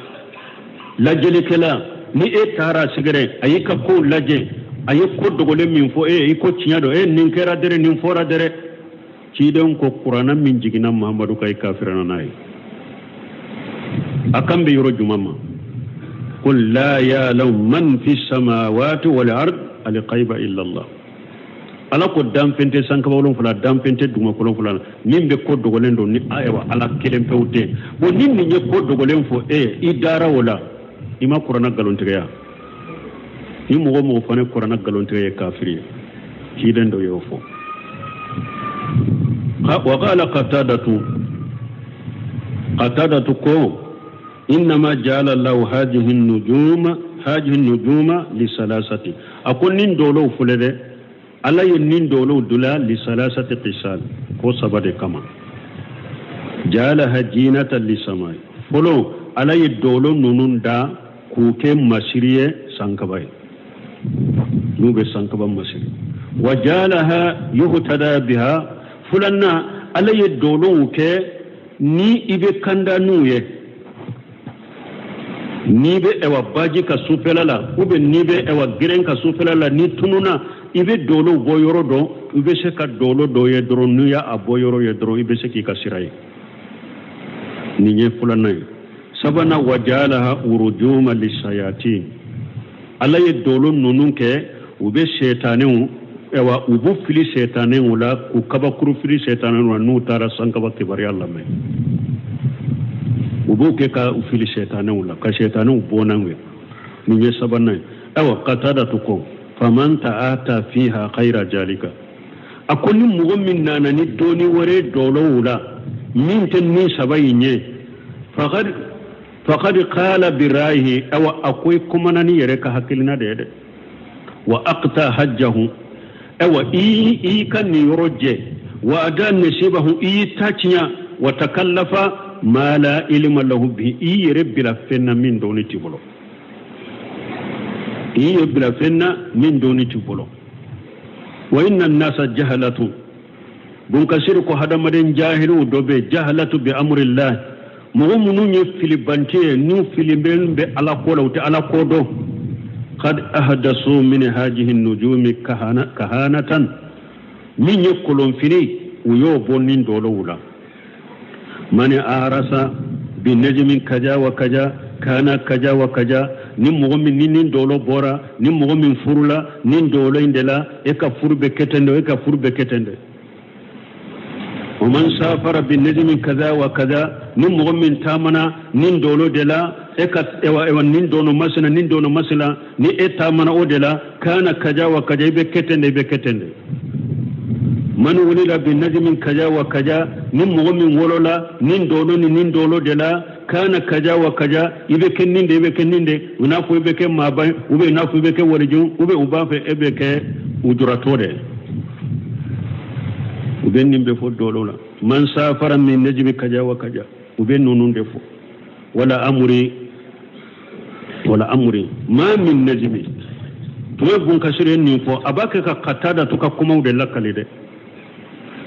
lajɛlikɛla, ni e taara sɛgɛrɛ, a y'i ka kow lajɛ, a ye ko dogolen min fɔ e ye, i ko tiɲɛ don, e nin kɛra dɛrɛ, nin fɔra dɛrɛ. Ciden ko kuranna min jiginna Muhamadu kan, i kafirana n'a ye. A kan bɛ yɔrɔ jumɛn ma? Ko la ya'lamu man fi samawati wal ard al ghaiba illa Allah. Ala ko danfɛn tɛ sankaba wolonfila, danfɛn tɛ dugumakolo wolonfila min bɛ ko dogolen dɔn ni ayiwa Ala kelen pewu tɛ. Bon, ni nin ye ko dogolen fɔ e ye, i dara o la, i ma kuranna nkalontigɛya. Ni mɔgɔ o mɔgɔ fana kuranna nkalontigɛ ye kafiri ye, ciden dɔ y'o fɔ. Wa qala Qatadatu, Qatadatu ko innama ja'ala Allahu hadhihi nujuma, hadhihi nujuma li salasati. A ko nin dolow filɛ dɛ, Ala ye nin dolow dula li salasati qisal, ko saba de kama. Ja'alaha jinatan li samai. Fɔlɔ, Ala ye dolo ninnu da k'u kɛ masiri ye sankaba ye, n'u bɛ sankaba masiri. Wa ja'alaha yuhtada biha. Filanan, Ala ye dolow kɛ ni i bɛ kanda n'u ye, n'i bɛ ɛwa baji ka sufɛla la, ou bien n'i bɛ ɛwa gɛrɛn ka sufɛla la, n'i tununna, i bɛ dolow bɔ yɔrɔ dɔn. I bɛ se ka dolo dɔ ye dɔrɔn, n'i y'a bɔ yɔrɔ ye dɔrɔn, i bɛ se k'i ka sira ye. Nin ye filanan ye. Sabanan, wajalaha urujuma lisayatin. Ala ye dolo ninnu kɛ u bɛ setanɛw, ɛwa u b'u fili setanɛw la, k'u kabakuru fili setanɛw la n'u taara sankaba kibaruya lamɛn. U b'o kɛ ka u fili setanɛw la, ka setanɛw bɔ n'u ye. Nin ye sabanan ye. Ayiwa, Katadatu ko faman ta'ata fiha khayra jalika. A ko ni mɔgɔ min nana ni dɔnni wɛrɛ dolow la min tɛ nin saba in ye, faqad qala bi ra'yihi. Awa, a ko i kumana ni yɛrɛ ka hakilina de ye dɛ. Wa aqta hajjahu. Awa, i ka nin yɔrɔ jɛ. Wa ada nasibahu, i y'i ta tiɲɛ. Wa takallafa ma la ilma lahu bihi, i yɛrɛ bila fɛn na min dɔnni t'i bolo, i yɛrɛ bila fɛn na min dɔnni t'i bolo. Wa inna nasa jahalatu. Bunkasiri ko hadamaden jahiliw dɔ bɛ jahalatu bi amrillah, mɔgɔ minnu ye filibanti ye, n'u filiben bɛ Ala ko la, u tɛ Ala ko dɔn. Kad ahdasu min hajihi nujumi kahanatan, min ye kolonfini, u y'o bɔ nin dolow la. Mani arasa bi najmin kaja wa kaja kana kaja wa kaja, ni mɔgɔ min ni nin dolo bɔra, ni mɔgɔ min furula nin dolo in de la, e ka furu bɛ kɛ ten de, e ka furu bɛ kɛ ten de. Wa man safara bi najmin kaza wa kaza, ni mɔgɔ min taamana nin dolo de la, e ka ewa ewa nin dolo masina, nin dolo masina, ni e taamana o de la, kana kaja wa kaja, i bɛ kɛ ten de, i bɛ kɛ ten de. Man wulila bi najmin kaja wa kaja, ni mɔgɔ min wolola nin dolo ni nin dolo de la, kana kaja wa kaja, i bɛ kɛ nin de, i bɛ kɛ nin de. U n'a fɔ i bɛ kɛ maaba ye, ou bien i n'a fɔ i bɛ kɛ waliju, ou bien u b'a fɛ e bɛ kɛ ujuratɔ de. U bɛ nin bɛɛ fɔ dolo la. Man safara min najmi kaja wa kaja, u bɛ ninnu de fɔ. Wala amuri, wala amuri ma min najmi. Tuma Bunkasiri ye nin fɔ, a b'a kɛ ka Katadatu ka kumaw de lakali dɛ.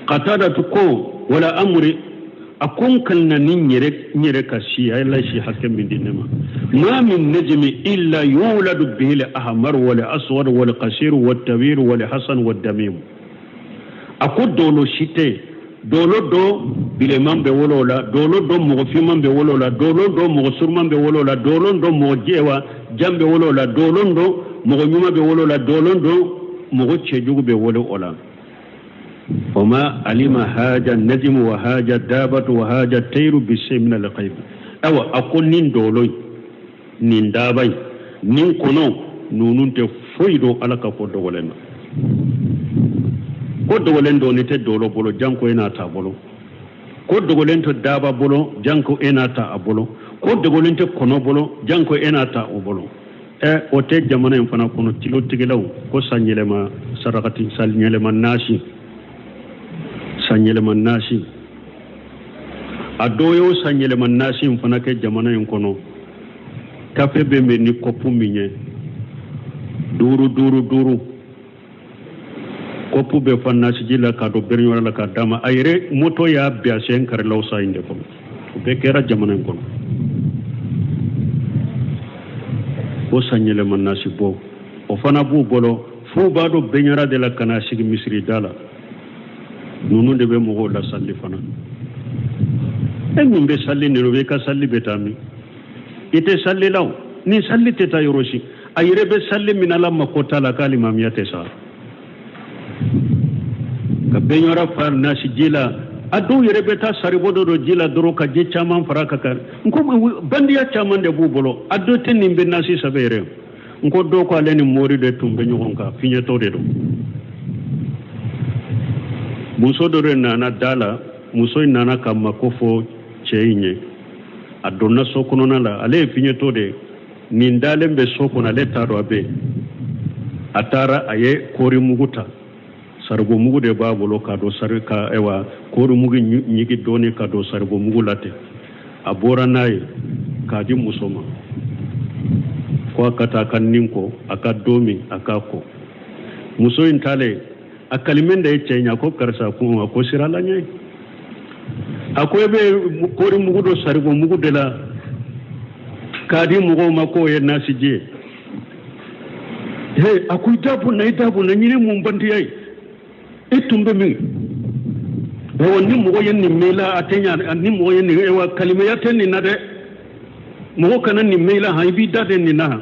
Katadatu ko wala amuri, a ko n kalina ni n yɛrɛ ka si, a ye la si hakɛ min di ne ma. Ma min najmi illa yuladu bihi al ahmar wal aswad wal qasir wal tawil wal hasan wal damim. A ko dolo si tɛ, dolo dɔ bilenman bɛ wolo o la, dolo dɔ mɔgɔ finman bɛ wolo o la, dolo dɔ mɔgɔ suruman bɛ wolo o la, dolo dɔ mɔgɔ jɛwa jan bɛ wolo o la, dolo dɔ mɔgɔ ɲuman bɛ wolo o la, dolo dɔ mɔgɔ cɛjugu bɛ wolo o la. Wama alima haja najmu wa haja dabatu wa haja tayru bi shay min al ghaib. Awa, a ko nin dolo in, nin daba in, nin kɔnɔ ninnu tɛ foyi dɔn Ala ka ko dogolen na. Ko dogolen dɔnni tɛ dolo bolo, janko e n'a t'a bolo. Ko dogolen tɛ daba bolo, janko e n'a ta a bolo. Ko dogolen tɛ kɔnɔ bolo, janko e n'a ta o bolo. Ɛ, o tɛ jamana in fana kɔnɔ, tilotigɛlaw ko sanyɛlɛma sarakati, sanyɛlɛma nasi, sanyɛlɛma nasi. A dɔw y'o sanyɛlɛma nasi in fana kɛ jamana in kɔnɔ. Kafe bɛ min ni kɔpu min ye, duuru duuru duuru kɔpu bɛ fa nasiji la k'a don bɛriɲɔgɔn la k'a d'a ma. A yɛrɛ moto y'a bin, a sen karila o sa in de kɔnɔ. O bɛɛ kɛra jamana in kɔnɔ. Ko sanyɛlɛma nasi bɔ, o fana b'u bolo, f'u b'a don bɛɲara de la ka na sigi misiri da la. Ninnu de bɛ mɔgɔw lasali fana. E min bɛ sali nin, i ka sali bɛ taa min? I tɛ sali la o, ni sali tɛ taa yɔrɔ si. A yɛrɛ bɛ sali min, Ala mako t'a la, k'ale limamiya tɛ sa ka bɛɲɔra fa nasi ji la. A dɔw yɛrɛ bɛ taa saribɔ dɔ don ji la dɔrɔn ka ji caman fara ka kan. N ko bandiya caman de b'u bolo. A dɔ tɛ nin bɛ nasi sɛbɛ yɛrɛ. N ko dɔw ko ale ni mori de tun bɛ ɲɔgɔn kan, fiɲɛtɔ de don. Muso dɔ de nana da la. Muso in nana ka mako fɔ cɛ in ye. A donna so kɔnɔna la, ale ye fiɲɛtɔ de ye. Nin dalen bɛ so kɔnɔ, ale t'a dɔn a bɛ yen. A taara, a ye kɔɔri mugu ta, saribɔ mugu de b'a bolo, ka don sari ka, ayiwa, kɔɔri mugu ɲigi dɔɔni ka don saribɔ mugu la ten. A bɔra n'a ye k'a di muso ma ko a ka taa a ka nin ko, a ka don min a k'a ko. Muso in taalen, a kalimɛ de ye cɛ ɲɛ. A ko karisa kun, a ko sira la ɲɛ. A ko e bɛ kɔɔri mugu don saribɔ mugu de la k'a di mɔgɔw ma k'o ye nasiji ye. He, a ko i da bɔ na, i da bɔ na, ɲini mun bandiya ye, e tun bɛ min? Ayiwa, ni mɔgɔ ye nin mɛn la, a tɛ ɲa. Ni mɔgɔ ye nin, ayiwa, kalimaya tɛ nin na dɛ. Mɔgɔ kana nin mɛn la han, i b'i da de nin na han.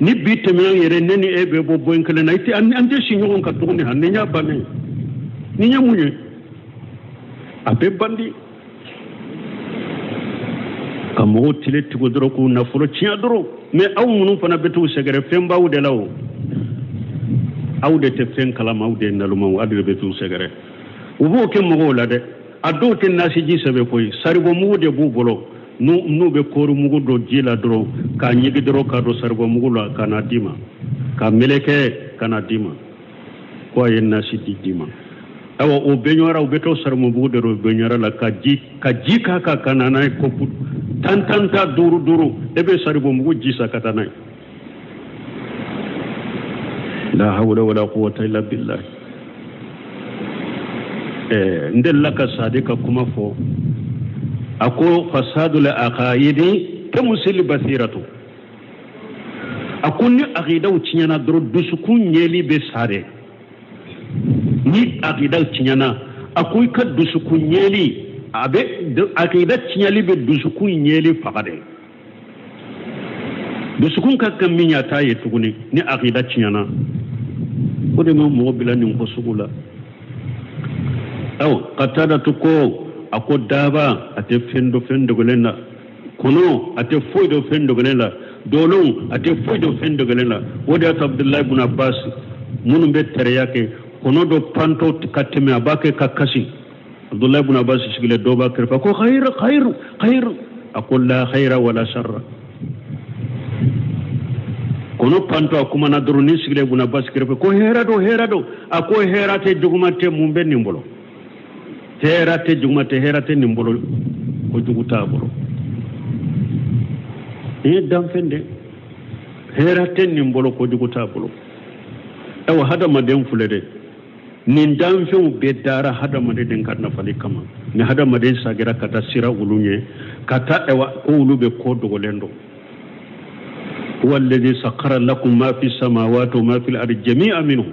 Ni bi tɛmɛna yɛrɛ, ne ni e bɛ bɔ bon kelen na, i tɛ, an tɛ si ɲɔgɔn kan tuguni han. Nin y'a bannen, nin ye mun ye? A bɛ bandi ka mɔgɔw tile tugu dɔrɔn, k'u nafolo tiɲɛ dɔrɔn. Mais aw minnu fana bɛ t'u sɛgɛrɛ, fɛn b'aw de la o. Aw de tɛ fɛn kalama, aw de ye nalomaw, aw de bɛ t'u sɛgɛrɛ. U b'o kɛ mɔgɔw la dɛ. A dɔw tɛ nasiji sɛbɛ koyi, saribɔ mugu de b'u bolo. N'u bɛ kɔɔri mugu don ji la dɔrɔn k'a ɲigi dɔrɔn k'a don saribɔ mugu la ka na d'i ma, ka meleke ka na d'i ma, ko a ye nasi di d'i ma. Ayiwa, o bɛɲɔra, u bɛ to saribɔ mugu de don bɛɲɔra la ka ji k'a kan ka na n'a ye, kɔpu tan tan ta, duuru duuru. E bɛ saribɔ mugu ji san ka taa n'a ye. La hawla wala quwwata illa billah. N delila ka Sadi ka kuma fɔ. A ko fasadul aqaidi tamsil basiratu. A ko ni aqidaw tiɲɛna dɔrɔn, dusukun ɲɛli bɛ sa dɛ. Ni aqidaw tiɲɛna, a ko i ka dusukun ɲɛli, a bɛ aqida tiɲɛli bɛ dusukun ɲɛli faga dɛ. Dusukun ka kan min ye, a t'a ye tuguni ni aqida tiɲɛna. O de ma mɔgɔ bila nin ko sugu la. Aw Katada to ko, a ko daaba a tɛ fɛn dɔ fɛn dogolen la, kɔnɔ a tɛ foyi dɔ fɛn dogolen la, dɔlon a tɛ foyi dɔ fɛn dogolen la. O de y'a to Abudulayi bun Abbas, minnu bɛ tɛrɛya kɛ, kɔnɔ dɔ pantɔ ka tɛmɛ, a b'a kɛ ka kasi. Abudulayi bun Abbas sigilen dɔ b'a kɛrɛfɛ, ko khayr khayr khayr. A ko la khayra wala sharra. Kɔnɔ pantɔ, a kumana dɔrɔn, ni sigilen bun Abbas kɛrɛfɛ, ko hɛrɛ do, hɛrɛ do. A ko hɛrɛ tɛ, juguman tɛ, mun bɛ nin bolo? Hɛrɛ tɛ, juguman tɛ, hɛrɛ tɛ nin bolo, ko jugu t'a bolo. Nin ye danfɛn de, hɛrɛ tɛ nin bolo, ko jugu t'a bolo. Ayiwa, hadamaden filɛ dɛ, nin danfɛnw bɛɛ dara hadamaden ka nafali kama. Ni hadamaden sagira ka taa sira olu ɲɛ ka taa, ayiwa, ko olu bɛ ko dogolen dɔn. Huwa alladhi sakhara lakum ma fi samawati wa ma fil ardi jami'an minhu.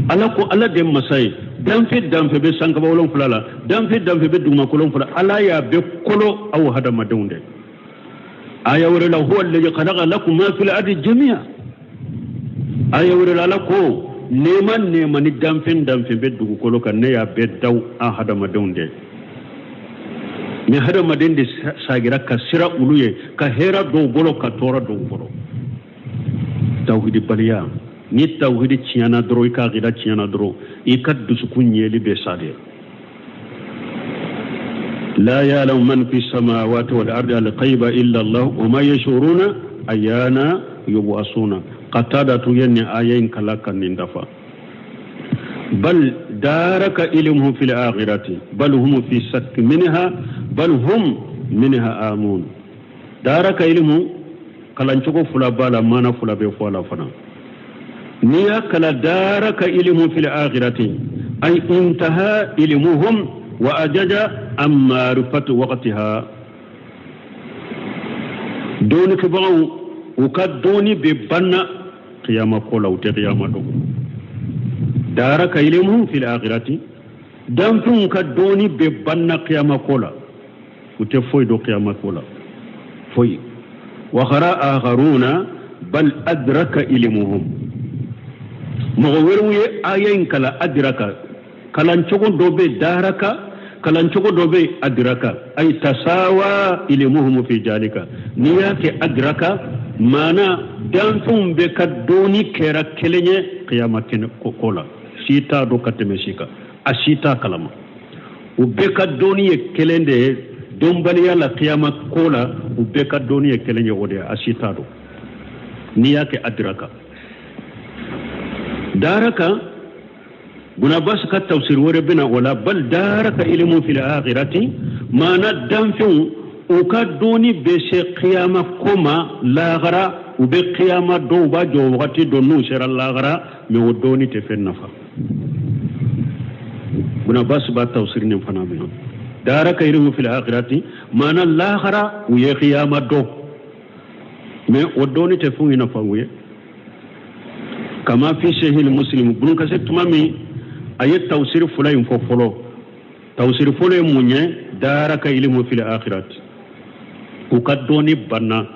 Ala ko ala de masa ye danfɛn danfɛn bɛ sankaba 7 la, danfɛn danfɛn bɛ dugumakolo 7, Ala y'a bɛɛ kolo aw hadamadenw de. Aya wɛrɛ la, huwa alladhi khalaqa lakum ma fil ardi jami'a. Aya wɛrɛ la, Ala ko nɛɛma nɛɛma ni danfɛn danfɛn bɛ dugukolo kan, ne y'a bɛɛ daw an hadamadenw de. Ni hadamaden de sagira ka sira olu ye, ka hɛrɛ dɔw bolo, ka tɔɔrɔ dɔw bolo. Tawhidi baliya, ni tawhidi tiɲɛna dɔrɔn, i ka akida tiɲɛna dɔrɔn, i ka dusukun ɲɛli bɛ sa de. La ya'lamu man fi samawati wal ardi al ghaiba illa Allah wa ma yashuruna. Ayana yub'asuna. Qatada tu ye nin aya in kalan ka nin dafa. Bal daraka ilmuhum fil akhirati bal hum fi shakk minha bal hum minha amun. Daraka ilmu kalancogo fila b'a la, maana fila bɛ fɔ a la fana. N'i y'a kalan daraka ilmu fil akhirati ay intaha ilmuhum wa ajaja an ma'rifati waqtiha. Dɔnnikɛbagaw u ka dɔnni bɛ banna kiyama ko la, u tɛ kiyama dɔn. Daraka ilmuhum fil akhirati, danfɛnw ka dɔnni bɛ banna kiyama ko la, u tɛ foyi dɔn kiyama ko la, foyi. Wa qara akharuna bal adraka ilmuhum. Mɔgɔ wɛrɛw ye aya in kalan adraka, kalancogo dɔ bɛ daraka, kalancogo dɔ bɛ adraka, ay tasawa ilmuhum fi jalika. N'i y'a kɛ adraka, maana danfɛnw bɛɛ ka dɔnni kɛra kelen ye kiyama kɛnɛ ko la, si t'a dɔn ka tɛmɛ si kan, a si t'a kalama. U bɛɛ ka dɔnni ye kelen de ye dɔnbaliya la kiyama ko la, u bɛɛ ka dɔnni ye kelen ye, o de ye, a si t'a dɔn. N'i y'a kɛ adraka, daraka Ibn Abbas ka tafsir wɛrɛ bɛna o la, bal daraka ilmu fil akhirati, maana danfɛnw u ka dɔnni bɛ se kiyama ko ma lahara, u bɛ kiyama dɔn, u b'a jɔ wagati dɔn n'u sera lahara, mais o dɔnni tɛ fɛn nafa. Ibn Abbas b'a tafsir nin fana bɛ daraka ilmu fil akhirati, maana lahara u ye kiyama dɔn, mais o dɔnni tɛ fɛn nafa u ye. Kama fi sahih Muslim, Ibn Kasir tuma min a ye tafsir fila in fɔ fɔlɔ, tafsir fɔlɔ ye mun ye? Daraka ilmu fil akhirati, u ka dɔnni banna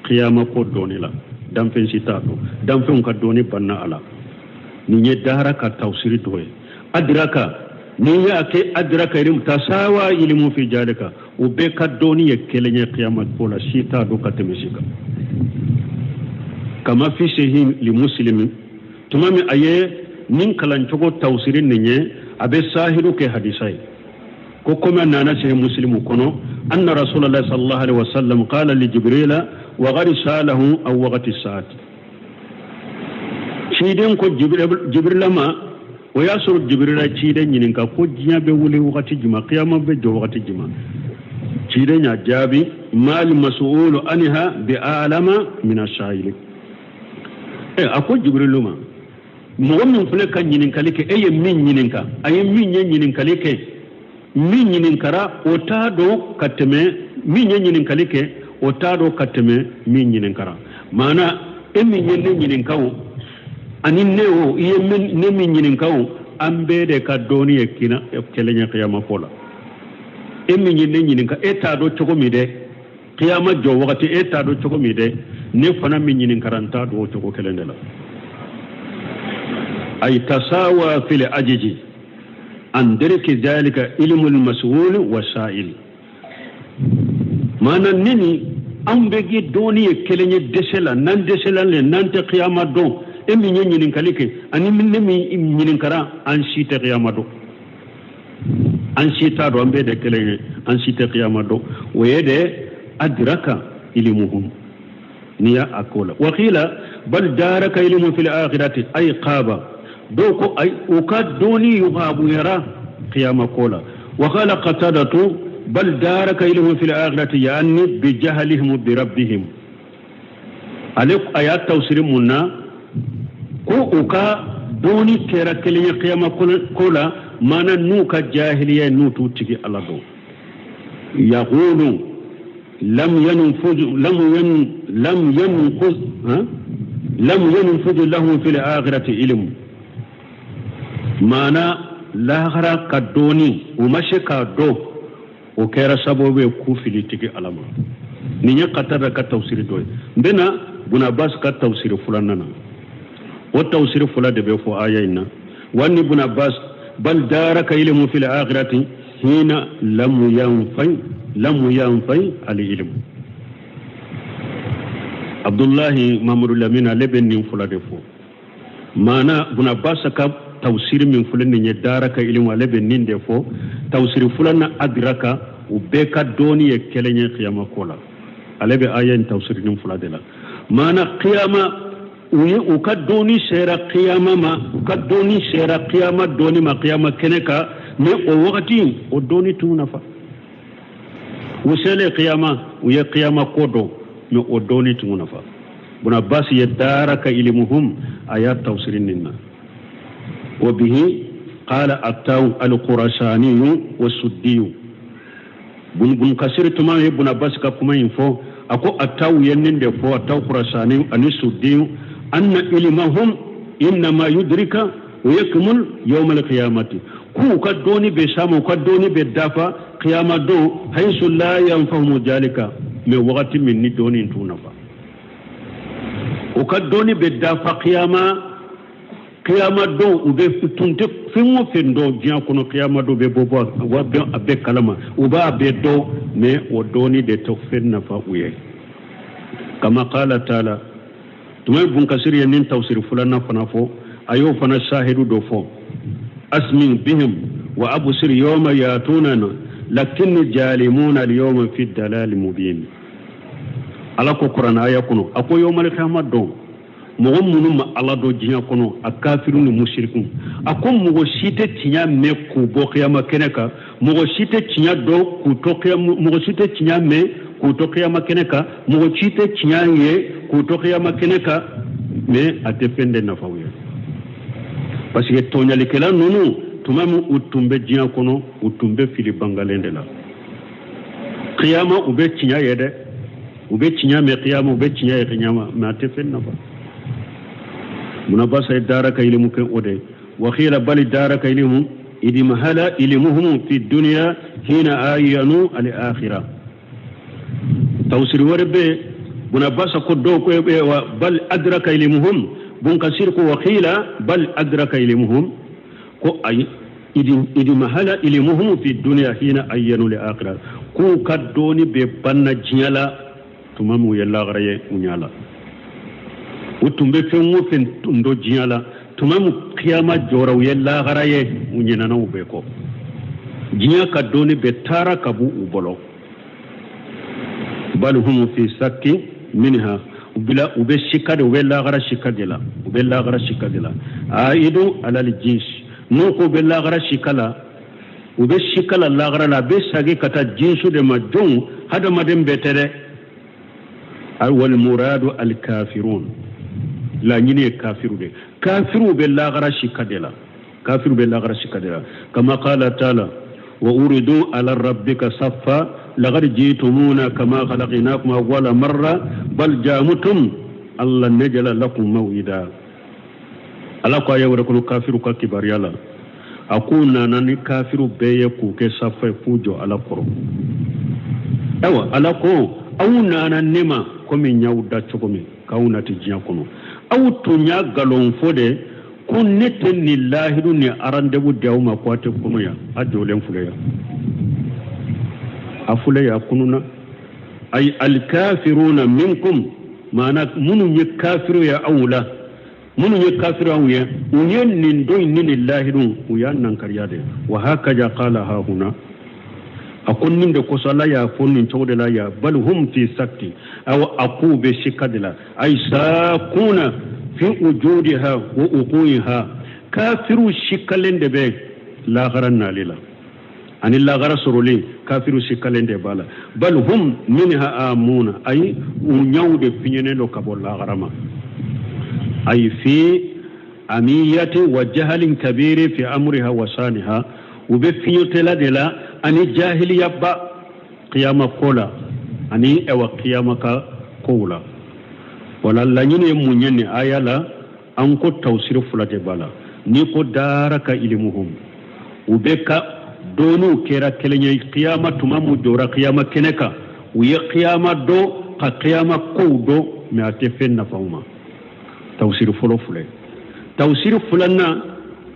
kiyama ko dɔnni la, danfɛn si t'a dɔn, danfɛnw ka dɔnni banna a la. Nin ye daraka tafsir dɔ ye. Adraka, n'i y'a kɛ adraka ilmu tasawa ilmu fi jalika, u bɛɛ ka dɔnni ye kelen ye kiyama ko la, si t'a dɔn ka tɛmɛ si kan. Kama fi sahih li Muslim, tuma min a ye nin kalancogo tafsiri nin ye, a bɛ sahidu kɛ hadisa ye ko komi a nana sahih Muslim kɔnɔ, anna Rasulallah sallallahu alaihi wasallam qala li Jibrila wa qad salahu aw waqti saati. Ciden ko Jibrila ma, o y'a sɔrɔ Jibrila ciden ɲininka ko diɲɛ bɛ wuli wagati jumɛn, kiyama bɛ jɔ wagati jumɛn. Ciden y'a jaabi mal mas'ulu anha bi a'lama min as-sa'ili. A ko Jibrilu ma, mɔgɔ min filɛ ka ɲininkali kɛ, e ye min ɲininka, a ye min ye ɲininkali kɛ, min ɲininkara o t'a dɔn ka tɛmɛ min ye ɲininkali kɛ, o t'a dɔn ka tɛmɛ min ɲininkara. Maana e min ye ne ɲininka o, ani ne o, i ye ne min ɲininka o, an bɛɛ de ka dɔnni ye kelen ye kiyama ko la. E min ye ne ɲininka, e t'a dɔn cogo min dɛ, kiyama jɔ wagati e t'a dɔn cogo min dɛ, ne fana min ɲininkara n t'a dɔn o cogo kelen de la. Ay tasawa fil ajiji an darki zalika ilmul mas'ul wa sa'il. Maana ne ni anw bɛɛ k'i dɔnni ye kelen ye dɛsɛ la, n'an dɛsɛla le, n'an tɛ kiyama dɔn, e min ye ɲininkali kɛ ani ne min ɲininkara, an si tɛ kiyama dɔn, an si t'a dɔn, an bɛɛ de kelen ye, an si tɛ kiyama dɔn. O ye de adraka ilmuhum, n'i y'a a ko la. Wakila bal daraka ilmu fil akhirati ay qaba, dɔw ko ay u ka dɔnni yuhabuyara kiyama ko la. Wa qala Qatadatu bal daraka ilmu fil akhirati yaani bi jahlihim bi rabbihim. Ale a y'a tafsiri mun na ko u ka dɔnni kɛra kelen ye kiyama ko la, maana n'u ka jahiliya n'u t'u tigi Ala dɔn. Yaqulu lam yanfuz lam yan lam yanfuz ha lam yanfuz lahum fil akhirati ilm. Maana lahara ka dɔnni u ma se k'a dɔn, o kɛra sababu ye k'u fili tigi Ala ma. Nin ye Qatada ka tafsiri dɔ ye. N bɛna Ibn Abbas ka tafsiri filanan na, o tafsiri fila de bɛ fɔ aya in na. Wa ni Ibn Abbas bal daraka ilmu fil akhirati hina lam yanfai lam yanfai al ilm. Abdullahi Mamadu Lamina ale bɛ nin fila de fɔ. Maana Ibn Abbas ka tafsiri min filɛ nin ye daraka ilmu, ale bɛ nin de fɔ. Tafsiri filanan adraka, u bɛɛ ka dɔnni ye kelen ye kiyama ko la. Ale bɛ aya in tafsiri nin fila de la. Maana kiyama u ye u ka dɔnni sera kiyama ma, u ka dɔnni sera kiyama dɔnni ma kiyama kɛnɛ kan, mais o wagati o dɔnni t'u nafa. U selen kiyama, u ye kiyama ko dɔn, mais o dɔnni t'u nafa. Bun Abbas ye daraka ilimuhum a y'a tafsiri nin na. Wa bihi qala attaw alqurasaniyu wa suddiyu. Bun Kasir tuma ye Bun Abbas ka kuma in fɔ, a ko attaw ye nin de fɔ, attaw qurasani ani suddiyu, anna ilimahum innama yudrika wa yakmul yawm alqiyamati, k'u ka dɔnni bɛ s'a ma, u ka dɔnni bɛ dafa kiyama don, haythu la yanfahumu jalika, mais wagati min ni dɔnni t'u nafa. U ka dɔnni bɛ dafa kiyama don, u bɛ tun tɛ fɛn o fɛn dɔn diɲɛ kɔnɔ, kiyama don bɛ bɔ wa a bɛɛ kalama, u b'a bɛɛ dɔn, mais o dɔnni de tɛ fɛn nafa u ye. Kama qala taala, tuma ye Bun Kasir ye nin tafsiri filanan fana fɔ, a y'o fana sahidu dɔ fɔ, asmi bihim wa absir yawma yatunana lakinni jalimuna al-yawma fi dalali mubin. Ala ko kuranɛ aya kɔnɔ, a ko yawmal qiyamah don, mɔgɔ minnu ma Ala dɔn diɲɛ kɔnɔ, a kafiru ni musiriku, a ko mɔgɔ si tɛ tiɲɛ mɛn k'u bɔ kiyama kɛnɛ kan, mɔgɔ si tɛ tiɲɛ dɔn k'u to kiyama, mɔgɔ si tɛ tiɲɛ mɛn k'u to kiyama kɛnɛ kan, mɔgɔ si tɛ tiɲɛ ye k'u to kiyama kɛnɛ kan, mais a tɛ fɛn de nafa u ye. Parce que tɔɲalikɛla ninnu, tuma min u tun bɛ diɲɛ kɔnɔ, u tun bɛ fili bangalen de la. Kiyama u bɛ tiɲɛ ye dɛ, u bɛ tiɲɛ mɛn kiyama, u bɛ tiɲɛ ye kiyama, mais a tɛ fɛn nafa. Bun Abbas ye daraka ilimu kɛ o de. Wa qila bal daraka ilimu idmahala ilimuhum fi dunya hina ayanu al akhirah. Tafsiri wɛrɛ bɛ Bun Abbas ko dɔw ko bal adraka ilimuhum, Bun Kasir ko wa qila bal adraka ilimuhum, ko ayi idmahala ilimuhum fi dunya hina ayanu al akhirah, k'u ka dɔnni bɛ banna diɲɛ la tuma min u ye lagara ye u ɲɛ la. U tun bɛ fɛn o fɛn tun dɔn diɲɛ la, tuma min kiyama jɔra u ye lagara ye, u ɲinɛna u bɛɛ kɔ. Diɲɛ ka dɔnni bɛɛ taara ka bɔ u bolo. Bal hum fi sakki minha, u bila u bɛ sika de, u bɛ lagara sika de la, u bɛ lagara sika de la. Aidu alal jins, n'u ko bɛ lagara sika la, u bɛ sika la lagara la, a bɛ sagi ka taa jinsu de ma, jɔnw hadamaden bɛɛ tɛ dɛ. Wal muradu al kafirun, laɲini ye kafiru de, kafiru bɛ lagara sika de la, kafiru bɛ lagara sika de la. Kama qala taala wa uridu ala rabbika saffa laqad jitumuna kama khalaqnakum awwala marra bal jamutum alla najala lakum mawida. Ala ko aya wɛrɛ kɔnɔ kafiru ka kibaruya la, a k'u nana ni kafiru bɛɛ ye k'u kɛ safa ye k'u jɔ Ala kɔrɔ. Ayiwa Ala ko aw nana ne ma komi n y'aw da cogo min k'aw nati diɲɛ kɔnɔ, aw tun y'a nkalon fɔ de ko ne tɛ nin lahidu ni rendez-vous di aw ma ko a tɛ kunu yan, a jɔlen filɛ yan, a filɛ yan kununa. Ayi alikafiruna minkum, maana minnu ye kafiru ye aw la, minnu ye kafiru aw ye, u ye nin don in ni nin lahidu u y'a nankariya de. Wa hakaja qala ha huna, a ko nin de kosɔn Ala y'a fɔ nin cogo de la yan, bal hum fi sakti, aw a k'u bɛ sika de la, ay sakuna fi wujudiha wa uquiha, kafiru sikalen de bɛ lahara nali la ani lahara sɔrɔlen, kafiru sikalen de b'a la. Bal hum minha amuna, ayi u ɲɛw de fiɲɛnen don ka bɔ lahara ma. Ayi fi amiyati wa jahalin kabiri fi amriha wa saniha, u bɛ fiɲɛtɛla de la ani jahiliyaba kiyama ko la ani ɛwa kiyama ka kow la. Wala laɲini ye mun ye nin aya la? An ko tawsiri fila de b'a la. N'i ko daraka ilimuhum, u bɛ ka dɔnniw kɛra kelen ye kiyama tuma mun jɔra kiyama kɛnɛ kan, u ye kiyama dɔn ka kiyama kow dɔn, mais a tɛ fɛn nafa u ma. Tawsiri fɔlɔ filɛ. Tawsiri filanan,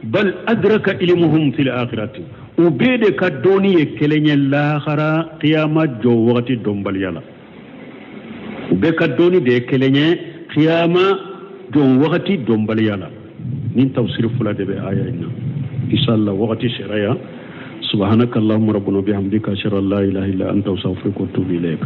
bal adraka ilimuhum fil akhirati, u bɛɛ de ka dɔnni ye kelen ye lahara kiyama jɔ wagati dɔnbaliya la. U bɛɛ ka dɔnni de ye kelen ye kiyama jɔ wagati dɔnbaliya la. Nin tafsiri fila de bɛ aya in na. Inshallah wagati sera yan. Subhanaka allahumma rabbana bihamdika ashhadu an la ilaha illa anta astaghfiruka wa atubu ilayk.